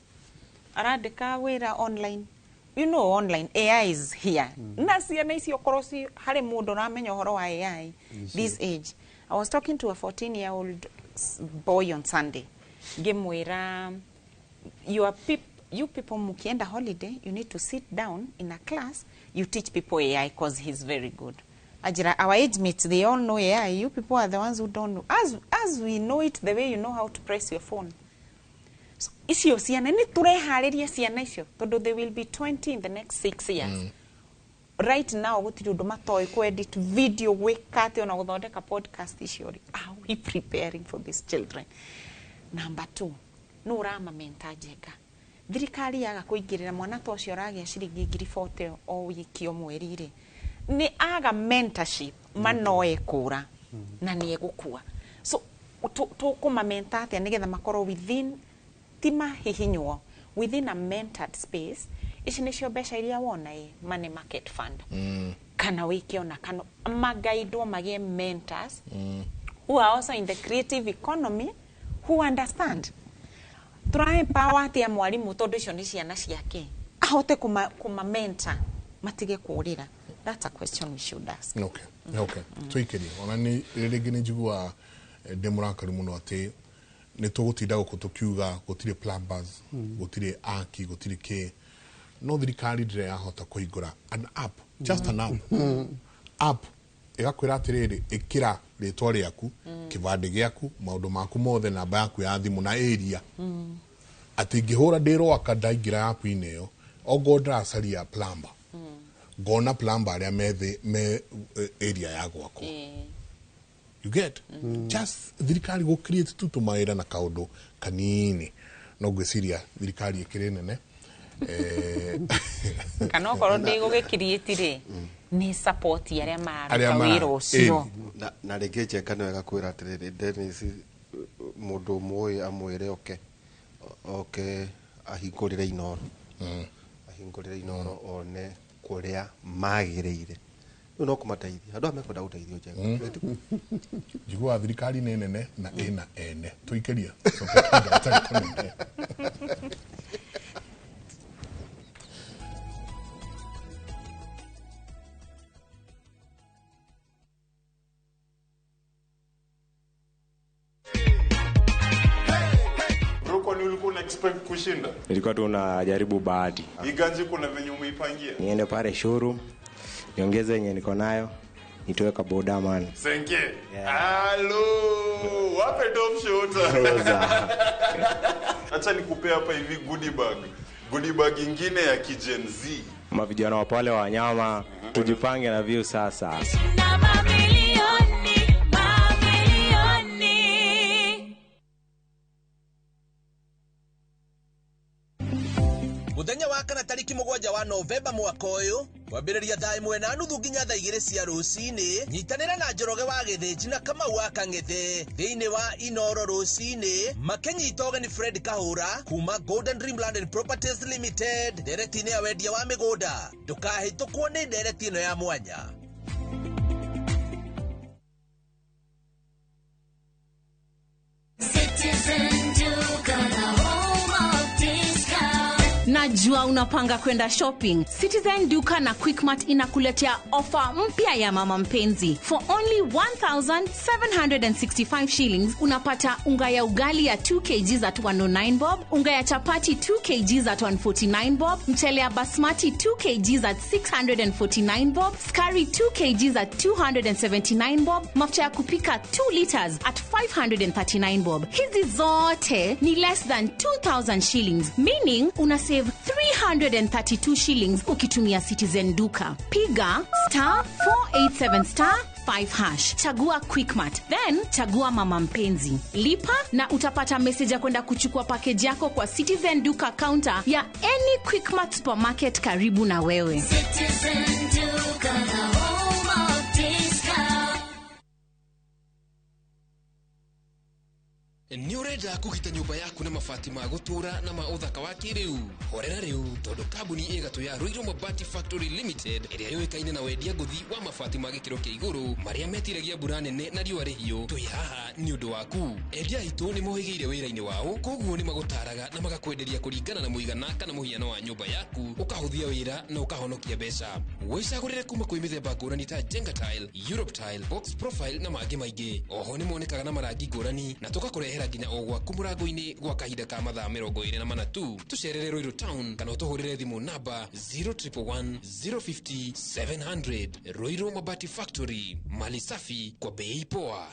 arandĩka wĩra online. Online AI is here. Na ciana icio okorwo ci harĩ mũndũ ũramenya ũhoro wa AI this age. I was talking to a 14 year old boy on Sunday, ngĩmwĩra, you people mukienda holiday, you need to sit down in a class, you teach people AI, 'cause he's very good. Ajira, our age mates, they all know AI. You people are the ones who don't know. As we know it, the way you know how to press your phone. So, icio ciana nĩ tũreharĩria ciana icio, tondũ they will be 20 in the next 6 years. Right now gũtirĩ ũndũ matoĩ, kũ-edit video, gwĩka atĩ ona gũthondeka podcast icio rĩ. Are we preparing for these children? Number two, nũ ũramamenta? Njenga, thirikari yaga kũingĩrĩra, mwana ta ũcio ũragĩa ciringi 40,000 o wiki, o mweri rĩ, nĩ aga mentorship, manoe kũra na nĩ egũkua. So tũkũmamenta atĩa nĩgetha makorwo within, ti mahihinywo, within a mentored space? Ici nĩcio mbeca iria wona ĩ money market fund. Kana wĩke ona kana magaidwo magĩe mentors who are also in the creative economy who understand. Tũra empower atĩa mwarimũ tondũ icio nĩ ciana ciake ahote kuma mentor matige kũrĩra. That's a question we should ask. Okay. Tuikirie ona ni rĩngĩ nĩ njiguaga ndĩ mũrakaru mũno atĩ nĩ tũgũtinda gũkũ tũkiuga gũtirĩ plumbers, gũtirĩ aki, gũtirĩ kĩ, no thirikari ndĩrĩ yahota kũhingũra an app, just an app, app ĩgakwĩra atĩrĩrĩ, ĩkĩra rĩtwa rĩaku, kĩbandĩ gĩaku, maũndũ maku mothe, namba yaku ya thimũ na area, atĩ ingĩhũra ndĩ Rwaka ndaingĩra app-inĩ ĩyo, ongorwo ndĩracaria plumber, ngona plumber arĩa me area ya gwakwa. You get? Just thirikari gũ create tu tũmawĩra na kaũndũ kanini, no ngwĩciria thirikari ĩkĩrĩ nene. Kana okorwo ndĩgũgĩkiriĩti rĩ, nĩ support arĩa mararuta wĩra ũcio. Na rĩngĩ Njenga nĩ wega kwĩra atĩrĩrĩ, Dennis, mũndũ mũĩ amwĩre oke ahingũrĩre Inooro. Ahingũrĩre Inooro one kũrĩa magĩrĩire. Rĩu no kũmateithia. Andũ aya mekwenda gũteithio, Njenga. Njiguaga thirikari nĩ nene na ĩna ene. Tũikĩrie. Expect kushinda? Nilikuwa tu najaribu bahati. Iganji kuna venye umeipangia? Niende pale showroom, niongeze yenye niko nayo, nitoe ka boda man. Senke. Hello, wape top shooter. Acha nikupea hapa hivi goodie bag. Goodie bag ingine ya Gen Z. Mavijana wa pale wa wanyama, tujipange na view sasa. Na mamilioni, mamilioni. Muthenya wa kana tariki 7 wa Novemba mwaka ũyũ kwambĩrĩria thaa 1:30 nginya thaa 2 cia rũcinĩ, nyitanĩra na Njoroge wa Gĩthĩnji na Kamau wa Kang'ethe thĩinĩ wa Inooro rũcinĩ makĩnyita ũgeni Fred Kahũra kuma Golden Dream Land and Properties Limited ndereti-inĩ ya wendia wa mĩgũnda. Ndũkahĩtũkwo nĩ ndereti ĩno ya mwanya. Citizen Duka, the home of discount. Najua unapanga kwenda shopping. Citizen Duka na Quickmart inakuletea ofa mpya ya mama mpenzi. For only 1,765 shillings unapata unga ya ugali ya 2 kg at 109 bob, unga ya chapati 2 kg at 149 bob, mchele ya basmati 2 kg at 649 bob, skari 2 kg at 279 bob, mafuta ya kupika 2 liters at 539 bob. Hizi zote ni less than 2,000 shillings, meaning una save 332 shillings ukitumia Citizen Duka. Piga star 487 star 5 hash. Chagua Quickmart, then chagua mama mpenzi. Lipa na utapata message ya kwenda kuchukua package yako kwa Citizen Duka counter ya any Quickmart supermarket karibu na wewe. Citizen Duka, the home of discount. Nĩ ũrenda kũgita nyũmba yaku na mabati ma gũtũũra na ma ũthaka wa kĩrĩu? Horera rĩu tondũ kambuni ĩgatũ ya Ruiru Mabati Factory Limited ĩrĩa yũĩkaine na wendia ngũthi wa mabati ma gĩkĩro kĩa igũrũ marĩa metiragia mbura nene na riũa rĩhiũ, twĩ haha nĩ ũndũ waku. Endia aitũ nĩ mohĩgĩire wĩra-inĩ wao, koguo nĩ magũtaraga na magakwenderia kũringana na mũigana kana mũhiano wa nyũmba yaku, ũkahũthia wĩra na ũkahonokia mbeca. Wĩcagũrĩre kuma kwĩ mĩthemba ngũrani ta Jenga Tile, Europe Tile, Box Profile na mangĩ maingĩ. Oho nĩ monekaga na marangi ngũrani na tũgakũrehera nginya o gwaku mũrango-inĩ gwa kahinda ka mathaa 24 tu. Tũcerere Ruiru Town kana ũtũhũrĩre thimũ namba 0111 050 700. Ruiru Mabati Factory, mali safi kwa bei poa.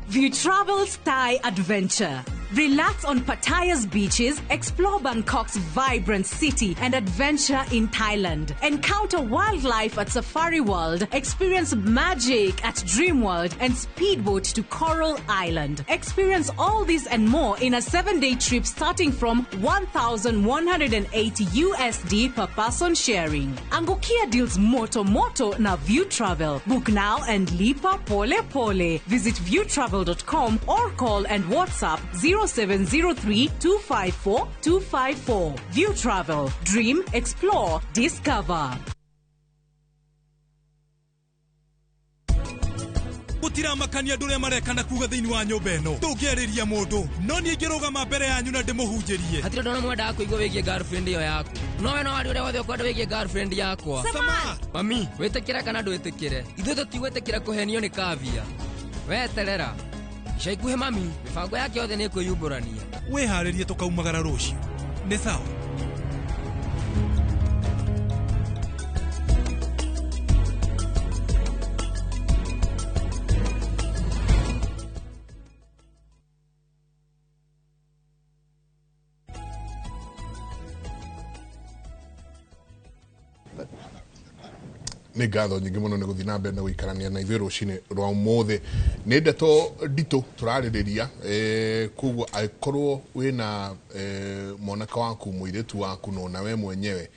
View Travel's Thai Adventure. Relax on Pattaya's beaches, explore Bangkok's vibrant city, and adventure in Thailand. Encounter wildlife at Safari World, experience magic at Dream World, and speedboat to Coral Island. Experience all this and more in a 7-day trip starting from 1,180 USD per person sharing. Angukia deals moto moto na View Travel. Book now and lipa pole pole. Visit viewtravel.com or call and WhatsApp 0703 254 254. View Travel. Dream, explore, discover. Gutiramakania andũ ũrĩa mareka na kuga thĩinĩ wa nyũmba ĩno ndũngĩarĩria mũndũ no niĩ ingĩrũgama mbere yanyu na ndĩmũhunjĩrie. Hatirĩ ũndũ ona mwendaga kũigua wĩgiĩ girlfriend ĩyo yaku, no we no warie ũrĩa wothe ũkwenda wĩgiĩ girlfriend yakwa. Sama! Mami, wĩtĩkĩre kana ndwĩtĩkĩre, ithuĩ tũtigwĩtĩkĩra kũhenio nĩ kavia. Weterera ica ikuhĩ mami, mĩbango yake yothe nĩ ĩkwĩyumbũrania. Wĩharĩrie tũkaumagara rũciũ, nĩ sawa? Nĩ ngatho nyingĩ mũno nĩ gũthiĩ na mbere na gũikarania na ithuĩ rũcinĩ rwa ũmũthĩ. Nĩ ndeto nditũ tũrarĩrĩria, koguo angĩkorwo wĩna mwanake waku, mũirĩtu waku, no na we mwenyewe,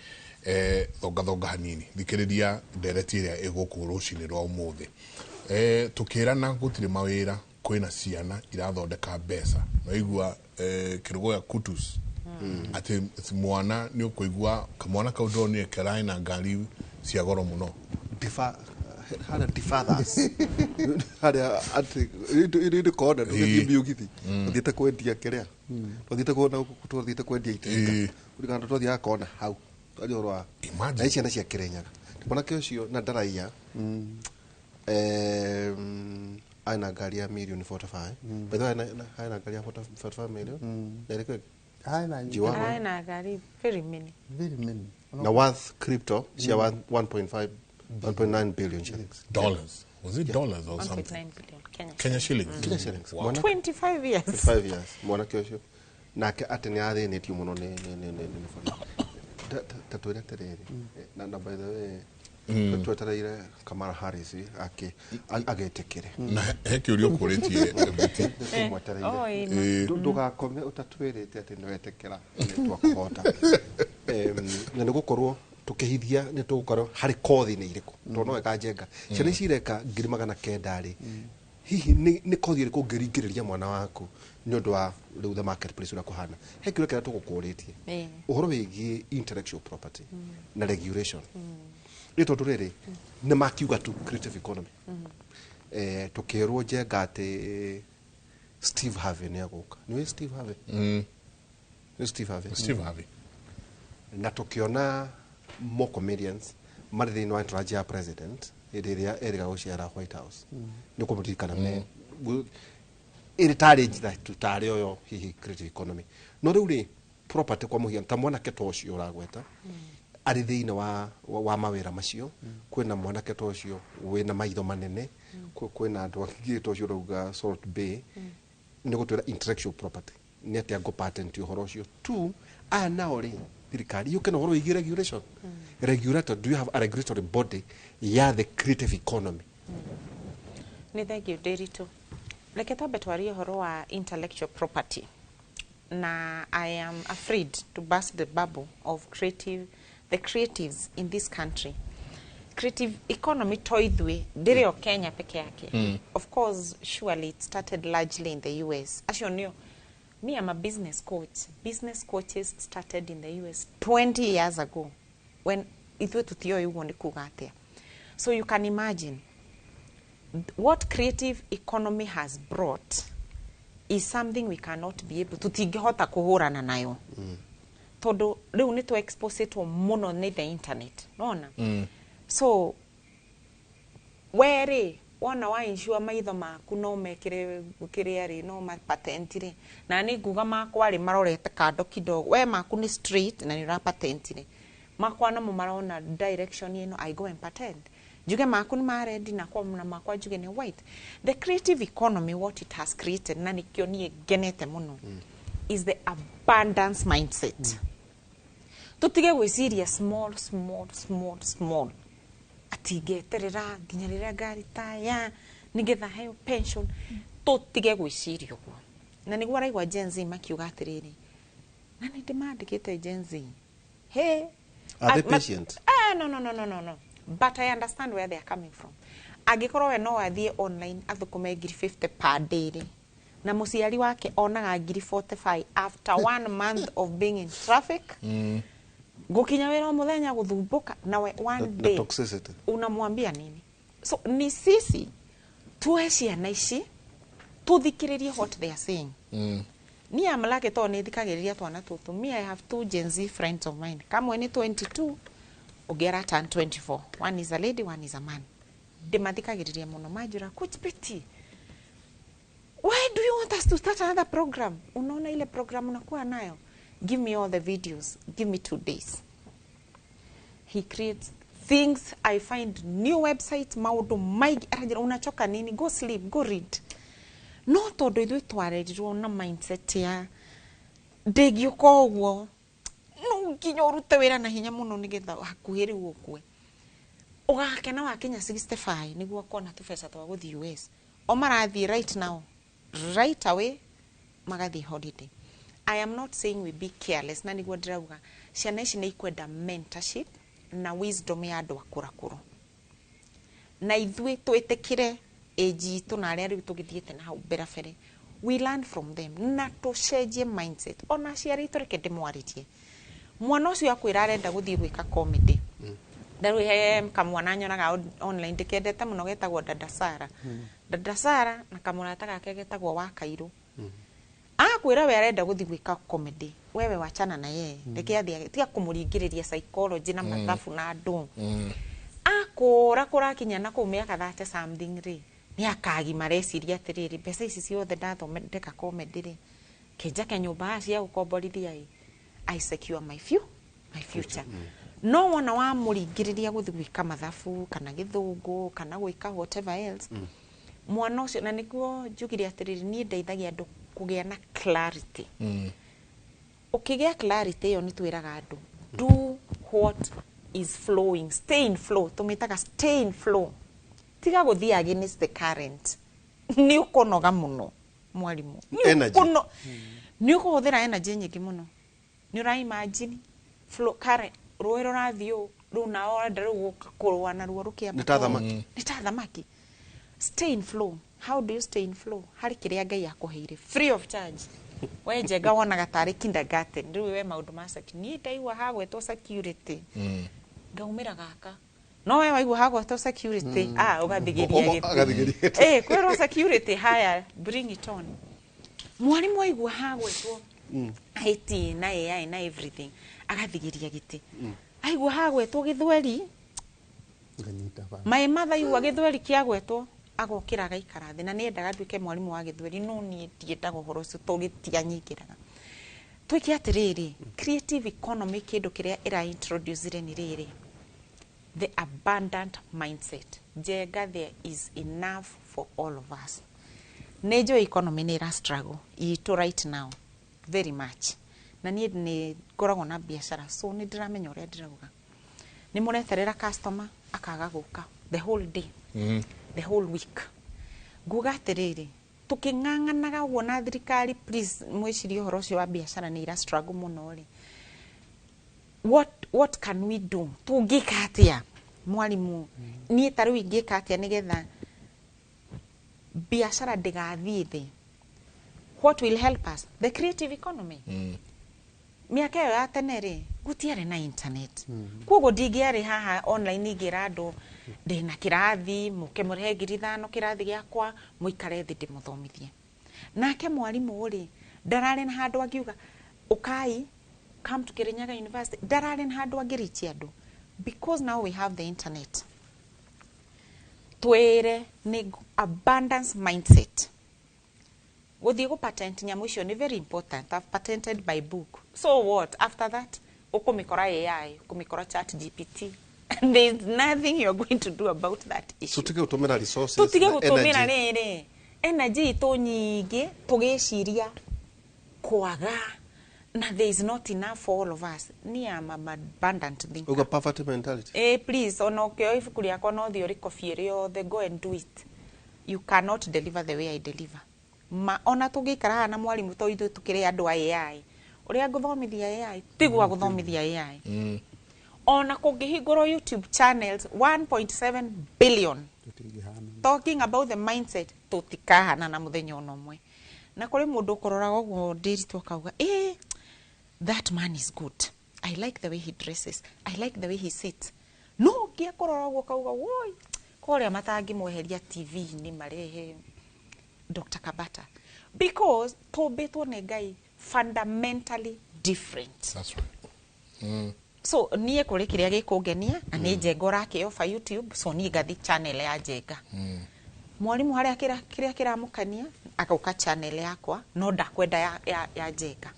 thongathonga hanini, thikĩrĩria ndereti ĩrĩa ĩgũkũ rũcinĩ rwa ũmũthĩ. Tũkĩrana gũtirĩ mawĩra, kwĩna ciana irathondeka mbeca. Naigua kĩrũgũ ya Kutus atĩ mwana nĩ ũkũigua kamwana kau ndonire karaĩ na ngari cia goro mũno. Harĩa defathers harĩa atĩ ĩrĩ kona ndũgĩthiĩ mĩũgithi ũthiĩte kwendia kĩrĩa tũthiĩte kuona tũthiĩte kwendia itinga ũrikana twathiaga kona hau twaria ũhoro wa na ciana cia Kĩrĩnyaga. Mwanake ũcio na ndaraiya aina ngari ya million 45. By the way, aina ngari ya 45 million na ĩrĩkũ ĩngĩ? Aina ngari very many. Very many. Na worth crypto cia 1.5 1.9 billion shillings. Dollars. Was it dollars or something? 1.9 billion Kenya. Kenya shillings. Kenya shillings. Wow. 25 years. 25 years. Mwanake ũcio nake atĩ nĩ athĩnĩtio mũno nĩ bũrũri. Ta twĩre atĩrĩrĩ, na by the way twetereire Kamala Harris agetĩkĩre. Na he kĩũria ũkũrĩtie Betty. Tũmwetereire. Ndũgakome ũtatwĩrĩte atĩ nĩ wetĩkĩra nĩ twakũhota. Na nĩ gũkorwo tukihithia nĩ tũgũkorwo harĩ kothi nĩ irĩkũ tondũ no ĩkanjenga ciana ici ireka 900,000 rĩ, hihi nĩ kothi ĩrĩkũ ũngĩringĩrĩria mwana waku nĩ ũndũ wa rĩu the marketplace ũrĩa kũhana. He kĩũria kĩrĩa tũgũkũrĩtie ũhoro wĩgiĩ intellectual property na regulation. Nĩ tondũ rĩrĩ nĩ makiuga tu creative economy, tũkĩrwo Njenga atĩ Steve Harvey nĩ agũka. Nĩũĩ Steve Harvey? Nĩ Steve Harvey. Steve Harvey. Na tũkĩona more comedians marĩ thĩinĩ wa entourage ya president hĩndĩ ĩrĩa erĩga gũcera White House. Nĩ ũkũmũririkana me ĩrĩ tarĩ njĩra tu tarĩ ũyũ hihi creative economy. No rĩu rĩ property kwa mũhiano ta mwanake ta ũcio ũragweta arĩ thĩinĩ wa mawĩra macio, kwĩna mwanake ta ũcio wĩna maitho manene, kwĩna andũ angĩ ta ũcio ũrauga Salt Bay, nĩ gũtwĩra intellectual property nĩ atĩa ngũ patent ũhoro ũcio. Two, aya nao rĩ thirikari yũke na ũhoro wĩgiĩ regulation. Regulator, do you have a regulatory body ya the creative economy? Nĩ thengiũ Ndĩritũ. Reke twambe twarie ũhoro wa intellectual property. Na I am afraid to burst the bubble of the creatives in this country. Creative economy to ithuĩ ndĩrĩ o Kenya peke yake. Of course, surely it started largely in the US. Acio nĩo. Me, I'm a business coach. Business coaches started in the US 20 years ago when ithuĩ tũtioĩ ũguo nĩ kuga atĩa. So you can imagine what creative economy has brought is something we cannot be able tũtingĩhota kũhũrana nayo. Tondũ rĩu nĩ tũ-exposetwo mũno nĩ the internet. Nona? So we rĩ wona wa insure maitho maku no mekĩre kĩrĩa rĩ no ma-patent rĩ, na nĩ nguga makwa rĩ marorete kando kidogo, we maku nĩ straight na nĩ ũra-patent rĩ, makwa namo marona direction ĩno, I go and patent. Njuge maku nĩ ma red na kwa na makwa njuge nĩ white. The creative economy, what it has created, na nĩkĩo niĩ ngenete mũno, is the abundance mindset. Tũtige gwĩciria small small small small, atingeterera nginya rĩrĩa ngaritaya nĩgetha heo pension. Tũtige gwĩciria ũguo. Na nĩguo araigua Gen Z makiuga atĩrĩrĩ, na nĩ ndĩmandĩkĩte Gen Z. Hey, are they patient? No. But I understand where they are coming from. Angĩkorwo we no athiĩ online athũkũme 50,000 per day rĩ, Na mũciari wake onaga ngiri 45 after one month of being in traffic, gukinya wĩra o mũthenya gũthumbũka nawe one Na day. Toxicity. Unamwambia nini? So ni sisi tuoe ciana ici, tuthikĩrĩrie what they are saying. Niĩ am lucky tondũ nĩ thikagĩrĩria twana tũtũ. Me, I have two Gen Z friends of mine. Kamwe nĩ 22, ũngĩ ara turn 24. One is a lady, one is a man. Ndĩmathikagĩrĩria mũno. Manjĩra, "Coach Betty, why do you want us to start another program? Unaona ile program unakuwa nayo? Give me all the videos. Give me 2 days." He creates things. I find new websites, maũndũ maingĩ. Aranjĩra, "Unachoka nini? Go sleep, go read." No tondũ ithuĩ twarerirwo na mindset ya ndĩngĩũka ũguo, no nginya ũrute wĩra na hinya mũno nĩgetha hakuhĩ rĩu ũkue, ũgakena wakinya 65 nĩguo kuona tũbeca twa gũthiĩ US. O marathiĩ right now, right away magathiĩ holiday. I am not saying we be careless, na nĩguo ndĩrauga ciana ici nĩ ikwenda mentorship na wisdom ya andũ akũrakũrũ, na ithuĩ twĩtĩkĩre age itũ na arĩa rĩu tũgĩthiĩte na hau mbere bere, we learn from them na tũcenjie mindset. Ona aciari aitũ, reke ndĩmwarĩrie, mwana ũcio akwĩra arenda gũthiĩ gwĩka comedy. Ndarĩ he kamwana nyonaga online ndĩkendete mũno, getagwo Dada Sara. Dada Sara na kamũrata gake getagwo wa Kairũ. Akwĩra we arenda gũthiĩ gwĩka comedy, wewe wachana na yeye, reke athiĩ, tiga kũmũringĩrĩria psychology na mathabu na andũ. Akũra kũrakinya na kũu mĩaka 30 something rĩ, nĩ akagimara eciria atĩrĩrĩ, mbeca ici ciothe ndathondeka comedy rĩ, kĩnjake nyũmba haha cia gũkomborithia ĩ, I secure my future. No wona wamũringĩrĩria gũthiĩ gwĩka mathabu kana gĩthũngũ kana gwĩka whatever else, mwana ũcio, na nĩguo njugire atĩrĩrĩ, niĩ ndeithagia andũ kũgĩa na clarity. Ũkĩgĩa clarity ĩyo, nĩ twĩraga andũ, do what is flowing, stay in flow. Tũmĩtaga stay in flow, tiga gũthiĩ against the current. Nĩ ũkũnoga mũno, mwarimũ. Nĩ Energy. Nĩ ũkũhũthĩra energy nyingĩ mũno. Nĩ ũra imagine flow, current, rũĩ rũrathiĩ ũũ, rĩu nao ũrenda rĩu gũka kũrũa naruo rũkĩambata Nĩ ta ũũ. thamaki. Nĩ ta thamaki. Stay in flow. How do you stay in flow? Harĩ kĩrĩa Ngai akũheire free of charge. We Njenga wonaga tarĩ kindergarten. Rĩu we maũndũ ma niĩ ndaigua hagwetwo security, ngaumĩra gaka. No we waigua hagwetwo security, ah, ũgathigĩria gĩtĩ. Agathigeria gĩtĩ. Eh, kwĩrwo security, haya, bring it on. Mwarimũ aigua hagwetwo IT na AI na everything, agathigĩria gĩtĩ. Aigua hagwetwo gĩthweri, nganyita ba. Maĩ mathaigua gĩthweri kĩagwetwo, agokĩra agaikara thĩ. Na nĩendaga nduĩke mwarimũ wa gĩthweri, no niĩ ndiendaga ũhoro ũcio tondũ gĩtianyingĩraga. Twĩke atĩrĩrĩ, creative economy, kĩndũ kĩrĩa ĩra introduce nĩ rĩrĩ, the abundant mindset. Njenga, there is enough for all of us. Nĩ njũĩ economy nĩ ĩra struggle itũ right now very much, na niĩ nĩ ngoragwo na biacara, so nĩ ndĩramenya ũrĩa ndĩrauga. Nĩ mũreterera customer akaga gũka the whole day, the whole week. Nguga atĩrĩrĩ, tũkĩng'ang'anaga ũguo na thirikari, please mwĩcirie ũhoro ũcio wa biacara nĩ ira struggle mũno rĩ, what can we do? Tũngĩka atĩa, mwarimũ? Niĩ ta rĩu ingĩka atĩa nĩgetha biacara ndĩgathiĩ thĩ? What will help us? The creative economy. Mĩaka ĩyo ya tene rĩ, gũtiarĩ na internet, koguo ndingĩarĩ haha online ingĩra andũ ndĩna kĩrathi, mũke mũrĩhe 5,000 kĩrathi gĩakwa, mũikare thĩ ndĩmũthomithie. Nake mwarimũ rĩ, ndararĩ na handũ angiuga, "Ũkai, come to Kirinyaga University." Ndararĩ na handũ angĩrichi andũ. Because now we have the internet, twĩre nĩ abundance mindset. Gũthiĩ gũ patent nyamũ icio nĩ very important. I've patented my book, so what? After that ũkũmĩkora AI, ũkũmĩkora Chat GPT. There is nothing you're going to do about that issue. Tutige gũtũmĩra resources Tutige na gũtũmĩra energy. rĩrĩ energy itũ nyingĩ tũgĩciria kwaga, na there is not enough for all of us. Niĩ am an abundant thinker. Uga poverty mentality. Eh, please, ona ũkĩoya ibuku rĩakwa no thiĩ ũrĩkobie rĩothe, go and do it. You cannot deliver the way I deliver. Ma ona tũngĩikara haha na mwarimũ, to ithuĩ tũkĩrĩ andũ a AI, ũrĩa ngũthomithia AI tiguo agũthomithia AI. Ona kũngĩhingũrwo YouTube channels 1.7 billion Tũtingĩhana. talking about the mindset, tũtikahana na mũthenya ona ũmwe. Na kũrĩ mũndũ ũkũroraga ũguo Ndĩritũ akauga, that man is good, I like the way he dresses, I like the way he sits. No ũngĩ akũrora ũguo akauga, woi, kũrĩa matangĩmweheria TV-inĩ marehe Dr. Kabata, because tũmbĩtwo nĩ Ngai fundamentally different. That's right. So niĩ kũrĩ kĩrĩa gĩkũngenia na nĩ Njenga ũrakĩoba YouTube, so niĩ ngathi channel ya Njenga. Mwarimũ harĩa kĩrĩa kĩramũkania agoka channel yakwa, no ndakwenda ya Njenga.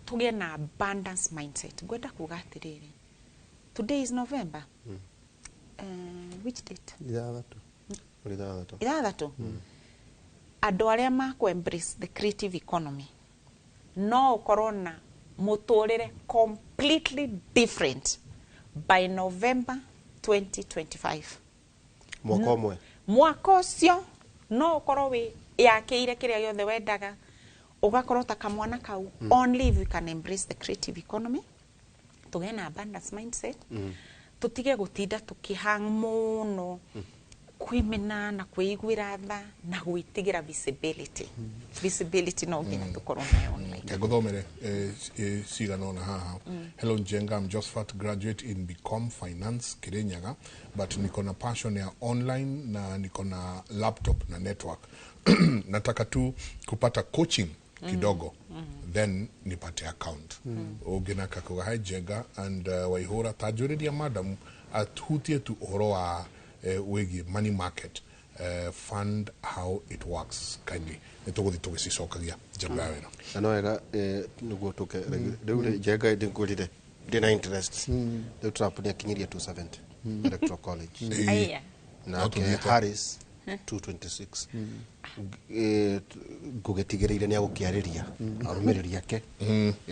Tũgĩe na abundance mindset. Ngwenda kuga atĩrĩrĩ, today is November, which date? 6. 6. 6. Andũ arĩa makũ embrace the creative economy no ũkorwo na mũtũrĩre completely different by November 2025. Mwaka ũmwe. Mwaka ũcio no ũkorwo wĩ yakĩire kĩrĩa gĩothe wendaga, ũgakorwo ta kamwana kau. Only if we can embrace the creative economy, tũgĩe na abundance mindset, tũtige gũtinda tũkĩhang mũno kwĩmena na kwĩiguĩra tha na gwĩtigĩra visibility. Visibility no nginya tũkorwo nayo online. Ngũthomere cigana ũna haha. Hello Njenga, I'm Josephat, graduate in BCom Finance Kirinyaga, but niko na passion ya online na niko na laptop na network. Nataka tu kupata coaching kidogo, then nipate account. Ũngĩ kakuga, hi Njenga and Waihura, tanjũrĩria madam atuhutie tu ũhoro wa wĩgiĩ money market fund, how it works kindly. Nĩ tũgũthiĩ tũgĩcicokagia njamba ya wĩra. Na no wega, nĩguo tũke rĩu rĩ, Njenga ndĩngũrire ndĩna interest. Rĩu Trump nĩ akinyirie 270 Electoral College. Aya. Nake No tũthiĩte. Harris 226. Ngũgĩtigĩrĩire nĩ agũkĩarĩria arũmĩrĩri ake.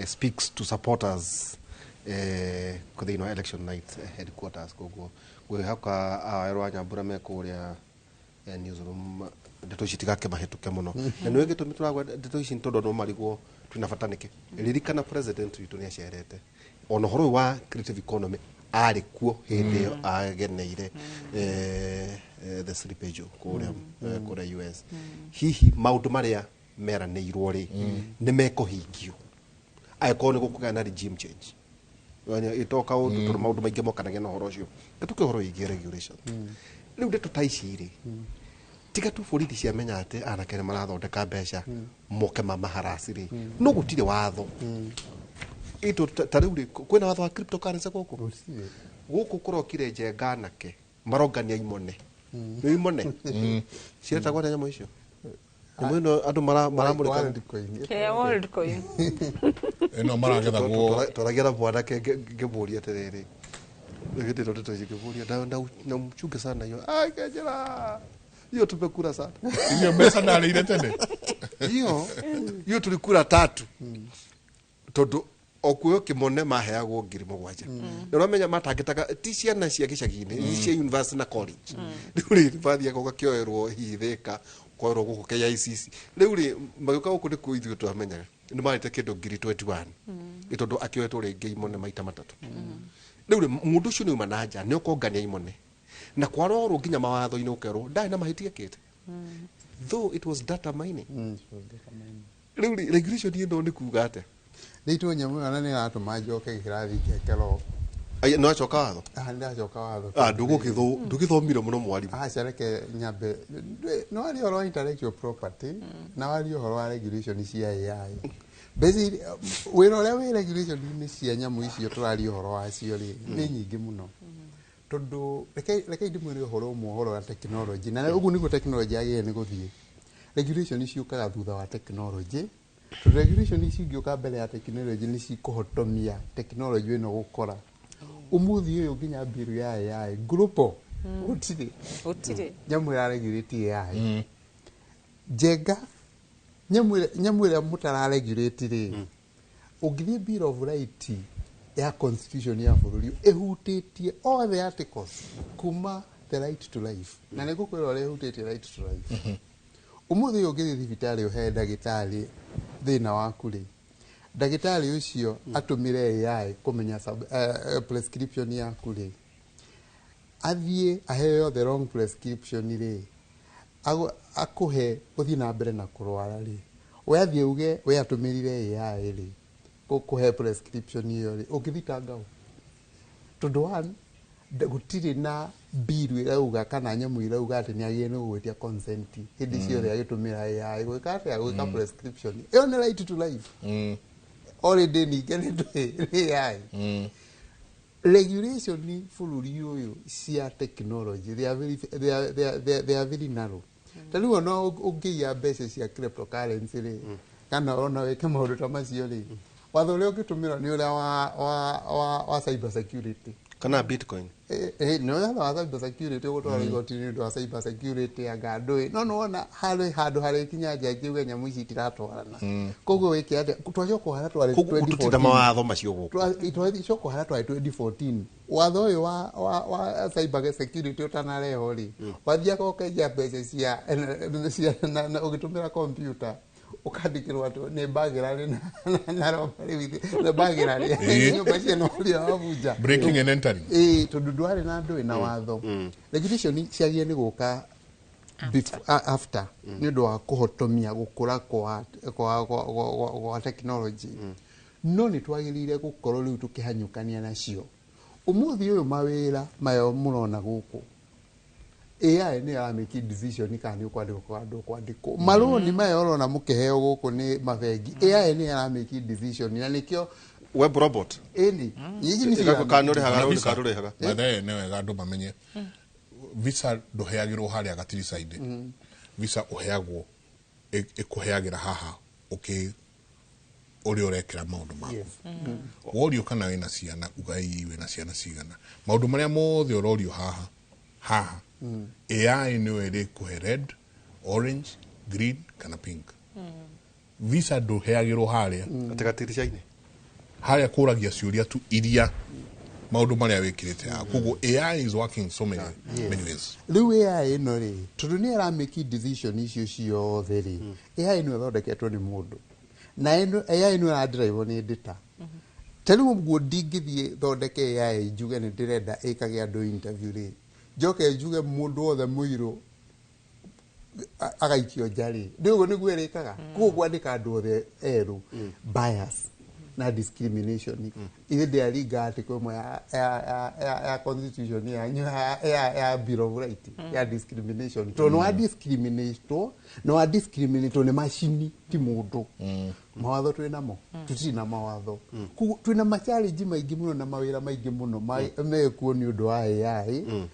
Speaks to supporters thĩinĩ wa election night, headquarters. Koguo ngwĩhoka awerũ wa Nyambura me kũrĩa newsroom, ndeto ici tigakĩmahĩtũke mũno. Na nĩwe gĩtũmi tũragwa ndeto ici nĩ tondũ no marigwo twĩna bata nĩkĩ. Ririkana president witũ nĩ acerete ona ũhoro ũyũ wa creative economy, arĩ kuo hĩndĩ ĩyo ageneire the slippage kũrĩa US. Hihi maũndũ marĩa meranĩirwo rĩ, nĩ mekũhingio angĩkorwo nĩ gũkũgĩa na regime change? Yaani, ĩtoka ũndũ tondũ maũndũ maingĩ mokanagia na ũhoro ũcio. Gĩtũke ũhoro wĩgiĩ regulation rĩu, ndeto ta ici rĩ, tiga tu borithi ciamenya atĩ anake nĩ marathondeka mbeca moke mamaharasi rĩ, no gũtirĩ watho. Ito ta rĩu rĩ, kwĩna watho wa cryptocurrency gũkũ? Gũkũ kũrokire Njenga anake marongania imone. Nĩ imone ciretagwo atĩa nyamũ icio? Nyamũ ĩno andũ maramũrĩka. Kĩrĩa world coin. Ĩno maragethagwo. Twaragia na mwanake, ngĩmũria atĩrĩrĩ, gĩtĩ ndeto ici, ngĩmũria na mchunge sana hiyo. Ai, Kenjera, hiyo tumekula sana. Hiyo mbeca ndarĩire tene. Hiyo hiyo tulikula tatu, tondu okuo kimone maheagwo 7,000. Na ũramenya matangĩtaga ti ciana cia gĩcagi-inĩ, nĩ cia university na college. Rĩu rĩ, bathiaga ũgakĩoerwo hihi Thĩka, ũkoerwo gũkũ KICC. Rĩu rĩ, magĩũka gũkũ nĩkuo ithuĩ twamenyaga nĩ marĩte kĩndũ ngiri 21, nĩ tondũ akĩoetwo rĩngĩ imone maita matatũ. Rĩu rĩ, mũndũ ũcio nĩ uma na nja nĩ ũkongania imone na kwarorwo nginya mawatho-inĩ ũkerwo ndarĩ na mahĩtia ekĩte, though it was data mining. Rĩu rĩ, regulation ĩno nĩ kuga atĩa? Rĩitwo nyamũ ĩyo na nĩ ĩratũma njoke kĩrathi gĩa kĩro. Ai, no acoka watho? Ah, nĩ ndacoka watho. Ah, ndũgĩthomire mũno mwarimũ. Aca, reke nyambe no warie ũhoro wa intellectual property na warie ũhoro wa regulation cia AI. Basically, wĩra ũrĩa wĩ regulation-inĩ cia nyamũ icio tũraria ũhoro wacio rĩ, nĩ nyingĩ mũno, tondũ reke ndĩmwĩre ũhoro ũmwe, ũhoro wa technology, na ũguo nĩguo technology yagĩrĩire nĩ gũthiĩ. Regulation ciũkaga thutha wa technology, tondũ regulation ici ingĩũka mbere ya technology nĩ cikũhotomia technology ĩno. Gũkora ũmũthĩ ũyũ nginya bill ya AI global gũtirĩ. Gũtirĩ. Nyamũ ĩraregulate AI. Njenga, nyamũ ĩrĩa mũtararegulate rĩ, ũngĩthiĩ bill of right ya constitution ya bũrũri, ĩhutĩtie all the articles kuma the right to life, na nĩ ngũkwĩra ũrĩa ĩhutĩtie right to life. Ũmũthĩ ũyũ ũngĩthiĩ thibitarĩ ũhe ndagĩtarĩ thĩna waku rĩ, ndagĩtarĩ ũcio atũmĩre AI kũmenya prescription yaku rĩ, athiĩ aheo the wrong prescription rĩ, akũhe ũthiĩ na mbere na kũrwara rĩ, We athiĩ uge we atũmĩrire AI rĩ kũhe prescription ĩyo rĩ, ũngĩthitanga ũ? Tondũ one, gũtirĩ na bill ĩrauga kana nyamũ ĩrauga atĩ nĩ agĩrĩire nĩ gũgwĩtia consent hĩndĩ ciothe agĩtũmĩra AI gwĩka atĩa, gwĩka prescription ĩyo. Nĩ right to life. Already ningĩ nĩ ndũĩ nĩ AI. Regulation bũrũri ũyũ cia technology, they are very narrow. Ta rĩu ona ũngĩiya mbeca cia cryptocurrency rĩ, kana ona wĩke maũndũ ta macio rĩ, watho ũrĩa ũngĩtũmĩrwo nĩ ũrĩa wa cyber security. Kana bitcoin. Nĩ watho wa cyber security ũgũtwara igoti-inĩ nĩ ũndũ wa cyber security, anga ndũĩ. No nĩwona harĩ handũ harĩkinya njanji uge nyamũ ici itiratwarana, koguo wĩke atĩa? Twacoka harĩa twarĩ Koguo tũtirĩ na 2014. mawatho macio gũkũ. Twacoka harĩa twarĩ 2014, watho ũyũ wa cyber security ũtanarehwo rĩ, wathiaga ũkaiya mbeca cia na ũgĩtũmĩra computer, ũkandĩkĩrwo atĩ nĩ burglary na robbery na burglary nyũmba ciene ũrĩa wabunja. Breaking and entering. Ĩĩ, tondũ ndwarĩ na ndũĩ na watho. Regulation ciagĩrĩire nĩ gũka after nĩ ũndũ wa kũhotomia gũkũra kwa technology, no nĩ twagĩrĩire gũkorwo rĩu tũkĩhanyũkania nacio. Ũmũthĩ ũyũ mawĩra mayo mũrona gũkũ, AI nĩ ĩramake decision kana nĩ ũkwandĩkwo kana ndũkwandĩkwo. Marũni maya ũrona mũkĩheo gũkũ nĩ mabengi, AI nĩ ĩramake decision, na nĩkĩo Web robot. Ĩni ici nĩcio Kana nĩ ũrĩhaga Ona rũni visa. kana ndũrĩhaga. By the way, nĩ wega andũ mamenye visa ndũheagĩrwo harĩa gatirica-inĩ. Visa ũheagwo, ĩkũheagĩra haha ũkĩ ũrĩa ũrekĩra maũndũ maku. Worio kana wĩna ciana, ugai wĩna ciana cigana, maũndũ marĩa mothe ũrorio haha haha, AI nĩyo ĩrĩkũhe red, orange, green kana pink. Visa ndũheagĩrwo harĩa Atĩ gatirica-inĩ. Harĩa kũragia ciũria tu iria maũndũ marĩa wĩkĩrĩte haha. Koguo AI is working so many, many ways. Rĩu AI ĩno rĩ, tondũ nĩ ĩramake decision icio ciothe rĩ, AI ĩno ĩthondeketwo nĩ mũndũ na AI ĩno ĩradrive nĩ data. Ta rĩu ũguo ndingĩthiĩ thondeke AI njuge nĩ ndĩrenda ĩkage andũ interview rĩ, njoke njuge mũndũ wothe mũirũ agaikio nja rĩ, nĩ ũguo nĩguo ĩrĩkaga. Koguo kwandĩka andũ othe erũ, bias na discrimination, ithe ndĩraringa article ĩmwe ya constitution yanyu ya Bill of Right ya discrimination, tondũ nĩ wa discriminatwo, nĩ wa discriminatwo nĩ macini ti mũndũ. Mawatho twĩ namo? Tũtirĩ na mawatho. Koguo twĩna ma-challenge maingĩ mũno na mawĩra maingĩ mũno mekuo nĩ ũndũ wa AI.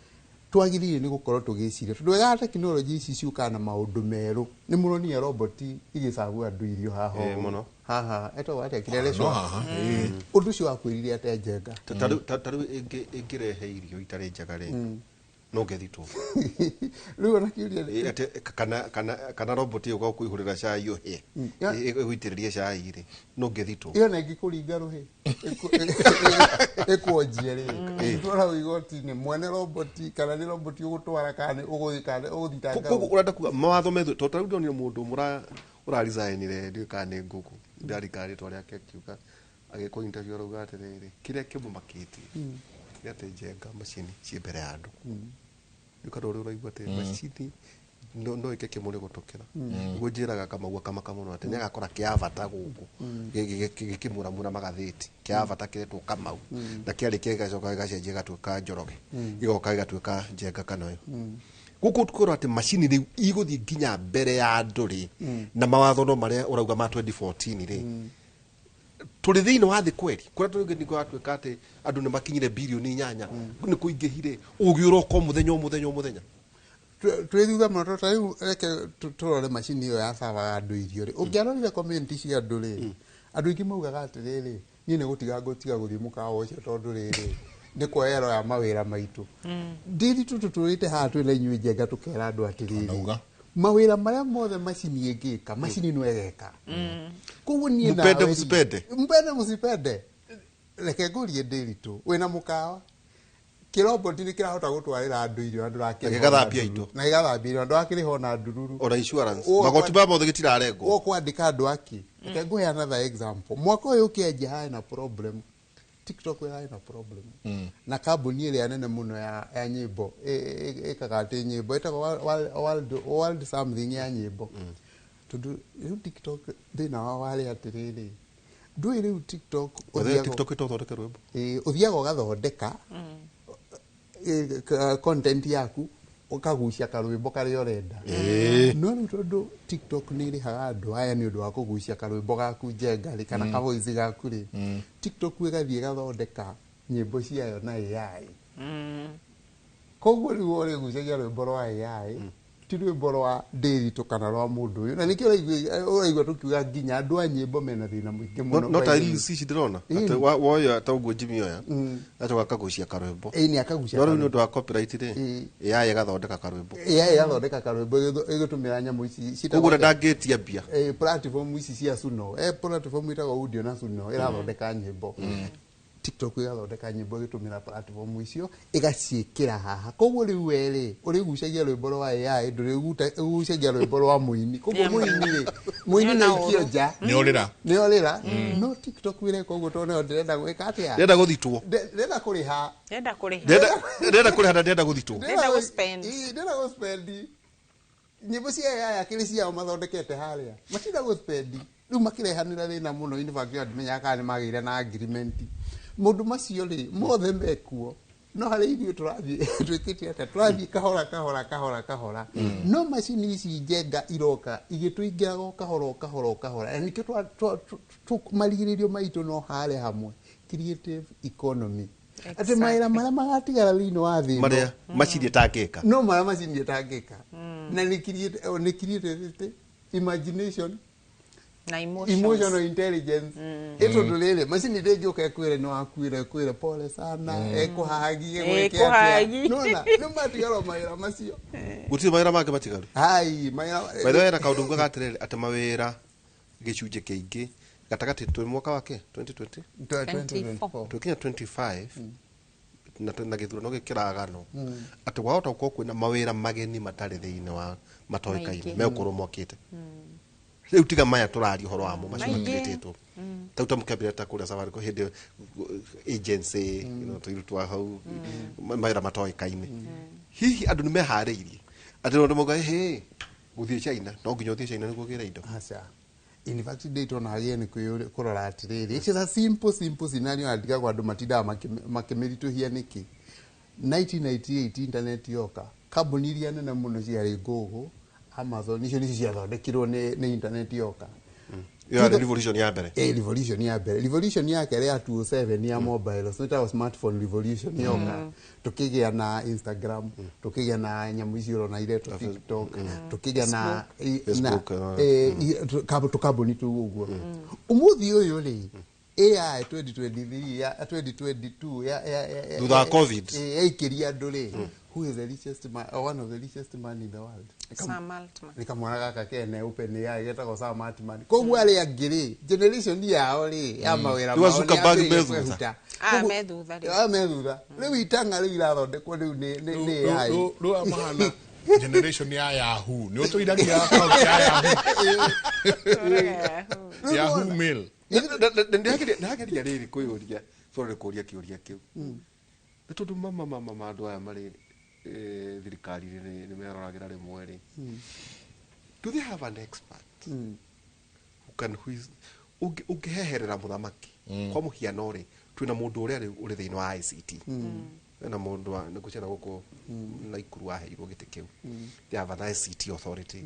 Twagĩrĩire nĩ gũkorwo tũgĩciria, tondũ wega tekinoronjĩ ici ciũkaga na maũndũ merũ. Nĩ mũronire roboti igĩcabu andũ irio haha Eh, ũguo. Mũno. Haha etagwo atĩa? No Kileleshwa. haha, ĩĩ. Ũndũ ũcio wakwĩrire atĩa, Njenga? Ta rĩu ĩngĩrehe irio itarĩ njega rĩ, no ngethitwo. Rĩu ona kĩũria Atĩ kana robot ĩyo gũkũihũrĩra cai ũhĩe, ĩgũitĩrĩrie cai rĩ, no ngethitwo. Ĩyo na ĩngĩkũringa rũhĩ ĩkuonjie rĩ, twara igoti-inĩ mwene roboti, kana nĩ roboti ũgũtwara, kana nĩ ũgũthiĩ, kana ũgũthitanga? Koguo ũrenda kuga mawatho methwo, tondũ tarĩu ndonire mũndũ mũra ũraricainire, ndiũĩ kana nĩ ngũkũ ndarikana rĩtwa rĩake, akiuga agĩkwo interview arauga atĩrĩrĩ, kĩrĩa kĩmũmakĩtie nĩ atĩ Njenga macini ciĩ mbere ya andũ. Rĩu kana ũrĩa ũraigua atĩ macini no ĩke kĩmũrĩ gũtũkĩra. Nĩguo njĩraga Kamau akamaka mũno atĩ nĩagakora kĩa bata gũkũ gĩkĩmuramura magathĩti kĩa bata kĩretwo Kamau, na kĩarĩkia gĩgacoka gĩgacenjia gĩgatuĩka Njoroge, gĩgoka gĩgatuĩka Njenga kana ũyũ gũkũ tũkorwo atĩ macini rĩu igũthiĩ nginya mbere ya andũ rĩ, na mawatho no marĩa ũrauga ma 2014 rĩ, tũrĩ thĩinĩ wa thĩ kweri kũrĩa tũrĩ nĩ kũratuĩka atĩ andũ nĩ makinyire 8 bilioni nĩ kũingĩhire ũgĩ ũroka o mũthenya o mũthenya o mũthenya. Twĩ thutha mũno, tondũ ta rĩu reke tũrore macini ĩyo yacabaga andũ irio rĩ, ũngĩarorire comment cia andũ rĩ, andũ aingĩ maugaga atĩrĩrĩ, niĩ nĩ gũtiga ngũtiga gũthiĩ mũkawa ũcio, tondũ rĩrĩ nĩ kweherwo ya mawĩra maitũ. Ndiri tũtũrĩte haha twĩna inyuĩ Njenga, tũkera andũ atĩrĩrĩ, Ndauga. mawĩra marĩa mothe macini ĩngĩka, macini no ĩgeka. Koguo niĩ Mpende nawe rĩ, msipende. Mpende msipende, reke ngũrie ndĩritũ wĩna mũkawa, kĩroboti nĩ kĩrahota gũtwarĩra andũ irio na ndũrakĩrĩha Na gĩgathambia ona indo. ndururu. Na gĩgathambia indo na ndũrakĩrĩha ona ndururu. Ona insurance. Ũguo Magoti ma mothe gĩtirarengwo. Ũkwandĩka andũ aki? Reke ngũhe another example. Mwaka ũyũ ũkĩanjia harĩ na problem, TikTok ĩrarĩ na problem na kambuni ĩrĩa nene mũno ya nyĩmbo ĩkaga atĩ nyĩmbo ĩtagwo world something ya nyĩmbo. Tondũ rĩu TikTok thĩna wao warĩ atĩrĩrĩ, ndũĩ rĩu TikTok TikTok ĩtothondeke rwĩmbo. Ũthiaga ũgathondeka content yaku ũkagucia karwĩmbo karĩa ũrenda. No rĩu tondũ TikTok nĩ ĩrĩhaga andũ aya nĩ ũndũ wa kũgucia karwĩmbo gaku njenga rĩ, kana kavoice gaku rĩ, TikTok ĩgathiĩ ĩgathondeka nyĩmbo ciayo na AI. Koguo rĩu ũrĩgucagia rwĩmbo rwa AI, ti rwĩmbo rwa Ndĩritũ kana rwa mũndũ ũyũ. Na nĩkĩo ũraigua tũkiuga nginya andũ a nyĩmbo mena thĩna mũingĩ mũno. No ta reels ici ndĩrona atĩ woya ta ũguo Jimmy oya acoka akagucia karwĩmbo. Ĩĩ, nĩ akagucia. No rĩu nĩ ũndũ wa copyright rĩ, AI ĩgathondeka karwĩmbo. AI ĩgathondeka karwĩmbo ĩgĩtũmĩra nyamũ ici. Koguo ndangĩtia mbia. Platform ici cia Suno, platform ĩtagwo Audio na Suno ĩrathondeka nyĩmbo. TikTok ĩgathondeka nyĩmbo ĩgĩtũmĩra platform icio ĩgaciĩkĩra haha. Koguo rĩu we rĩ, ũrĩgucagia rwĩmbo rwa AI, ndũrĩgucagia rwĩmbo rwa mũini. Koguo mũini rĩ, mũini nĩ aikio nja. Nĩ orĩra. No TikTok ĩreka ũguo tondũ nayo ndĩrenda gwĩka atĩa? Ndĩrenda gũthitwo. Ndĩrenda kũrĩha. Ndĩrenda kũrĩha. Ndĩrenda kũrĩha na ndĩrenda gũthitwo. Ndĩrenda gũspend. Ndĩrenda gũspend. Nyĩmbo cia AI akĩrĩ ciao mathondekete harĩa. Matirenda gũspend. Rĩu makĩrehanĩra thĩna mũno, in fact andũ menyaga kana nĩ magĩire na agreement. Maũndũ macio rĩ, mothe mekuo. No harĩ ithuĩ tũrathiĩ twĩkĩte atĩa? Tũrathiĩ kahora kahora kahora kahora. No macini ici njenga iroka igĩtũingĩraga o kahora o kahora o kahora. Na nĩkĩo marigĩrĩrio maitũ no harĩa hamwe, creative economy. Atĩ mawĩra marĩa magatigara thĩinĩ wa thĩ ĩno, marĩa macini ĩtangĩka. No marĩa macini ĩtangĩka. Na nĩ creativity, imagination, na emotions. Emotional intelligence. Ĩtondũ rĩrĩ macini ndĩngĩũka ĩkwĩre nĩ wakuire, ĩkwĩre pole sana, ĩkũhagie, gwĩke atĩa. Nĩwona rĩu matigara mawĩra macio. Gũtirĩ mawĩra mangĩ matigaru. Hai, mawĩra. By the way, na kaũndũ ngugaga atĩrĩrĩ, atĩ mawĩra gĩcunjĩ kĩingĩ gatagatĩ twĩ mwaka wake 2020 24 tũkinya 25 na gĩthurano gĩkĩraganwo atĩ wahota gũkorwo kwĩna mawĩra mageni matarĩ thĩinĩ wa matoĩkaine megũkorwo mokĩte. Rĩu tiga maya tũraria ũhoro wamo macio makirĩtĩtwo tau ta mũkĩambĩrĩria ta kũrĩa Safaricom hĩndĩ agency, you know, tũirũ twa hau mawĩra matoĩkaine. Hihi andũ nĩ meharĩirie atĩ nĩ mauga hĩ gũthiĩ China, no nginya ũthiĩ China nĩguo ũgĩre indo? Aca. In fact ndĩtwo hagĩe nĩ kũrora atĩrĩrĩ, it's a simple simple scenario, na ndigagwo andũ matindaga makĩmĩritũhia nĩkĩ. 1998 internet yoka, kambuni iria nene mũno ciarĩ Google, Amazon, icio nĩcio ciathondekirwo nĩ internet yoka. Ĩyo yarĩ revolution ya mbere. Revolution ya mbere. Revolution ya kerĩ ya 2007 ya mobile, so ĩtagwo smartphone revolution, yoka. Tukĩgĩa na Instagram, tukĩgĩa na nyamũ icio ũrona iretwo TikTok, tukĩgĩa na Facebook, tũkambuni tũu ũguo. Ũmũthĩ ũyũ rĩ, AI 2023 ya 2022 ya Thutha wa COVID. Yaikĩria andũ rĩ, who is the richest man, one of the richest man in the world? Sam Altman. Nĩ kamwana gaka kene OpenAI getagwo Sam Altman. Koguo arĩa angĩ rĩ, generation yao rĩ ya mawĩra Rĩu mao Zuckerberg nĩ me yambĩrĩirie thutha. kwehuta. Ah, me thutha rĩu. Ah, me thutha rĩu. Itanga rĩu irathondekwo rĩu nĩ AI. Rĩu aya mahana generation ya Yahoo. Nĩ ũtũiragia account ya Yahoo, Yahoo Mail. Ndĩrageria rĩrĩ kwĩyũria, sorry kũria kĩũria kĩu, nĩ tondũ mama andũ aya marĩ thirikari-inĩ nĩ meroragĩra rĩmwe rĩ, do they have an expert who can, who is ũngĩheherera mũthamaki? Kwa mũhiano rĩ, twĩna mũndũ ũrĩa rĩu ũrĩ thĩinĩ wa ICT, na mũndũ wa nĩ gũcera gũkũ Naikuru waheirwo gĩtĩ kĩu. They have an ICT authority.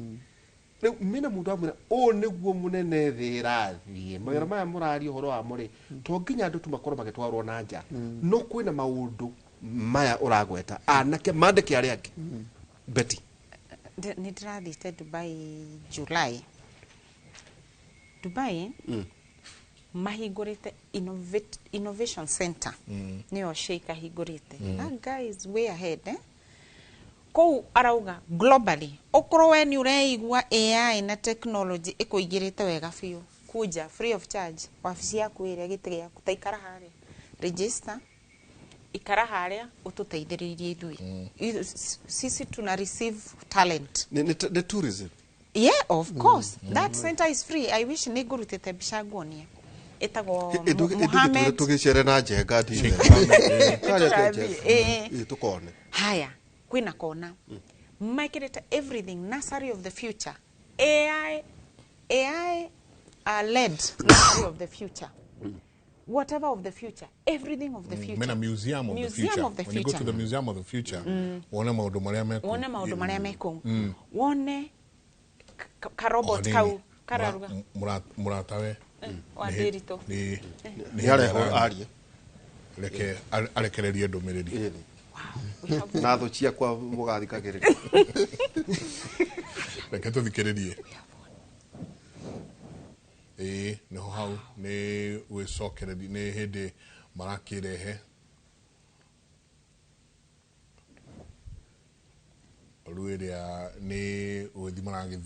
Rĩu mena mũndũ amwĩra ũũ nĩguo mũnene thĩ ĩrathiĩ, mawĩra maya mũraria ũhoro wamo rĩ, to nginya andũ tu makorwo magĩtwarwo na nja, no kwĩna maũndũ maya ũragweta anake mandĩke arĩa angĩ. Betty. Nĩ ndĩrathiĩte Dubai July. Dubai mahingũrĩte innovation center, nĩyo Sheikh ahingũrĩte. That guy is way ahead, eh? Kũu arauga globally, okorwo we nĩ ũreigua AI na technology ĩkũingĩrĩte wega biũ, kuja free of charge, wabici yaku ĩrĩa gĩtĩ gĩaku ta ikara harĩa, register, ikara harĩa ũtũteithĩrĩrie ithuĩ. Sisi tuna receive talent. Nĩ tourism. Yeah, of course. That center is free. I wish nĩ ngũrutĩte mbica nguonie. Ĩtagwo Mohammed. Tũgĩcere na njenga. Tũrathiĩ, ĩĩ. Tũkone. Haya, kwĩna kona mekĩrĩte everything, nursery of the future, AI. LED nursery of the future, whatever of the future, everything of the future. Mena museum of the Museum future. of the When you go to future. the museum of the future, wone maũndũ marĩa meku. Wone maũndũ marĩa me kũu, wone karobot O kau nini, kararuga. Mũratawe Wa Ndĩritũ. Nĩ Nĩ arehwo arie. Reke arekererie ndũmĩrĩri. Na thũ ciakwa mũgathikagĩrĩria. Reke tũthikĩrĩrie. Ĩĩ, nĩho hau nĩ gwĩcokereria, nĩ hĩndĩ marakĩrehe rĩu ĩrĩa nĩ gũgĩthiĩ maragĩthiĩ.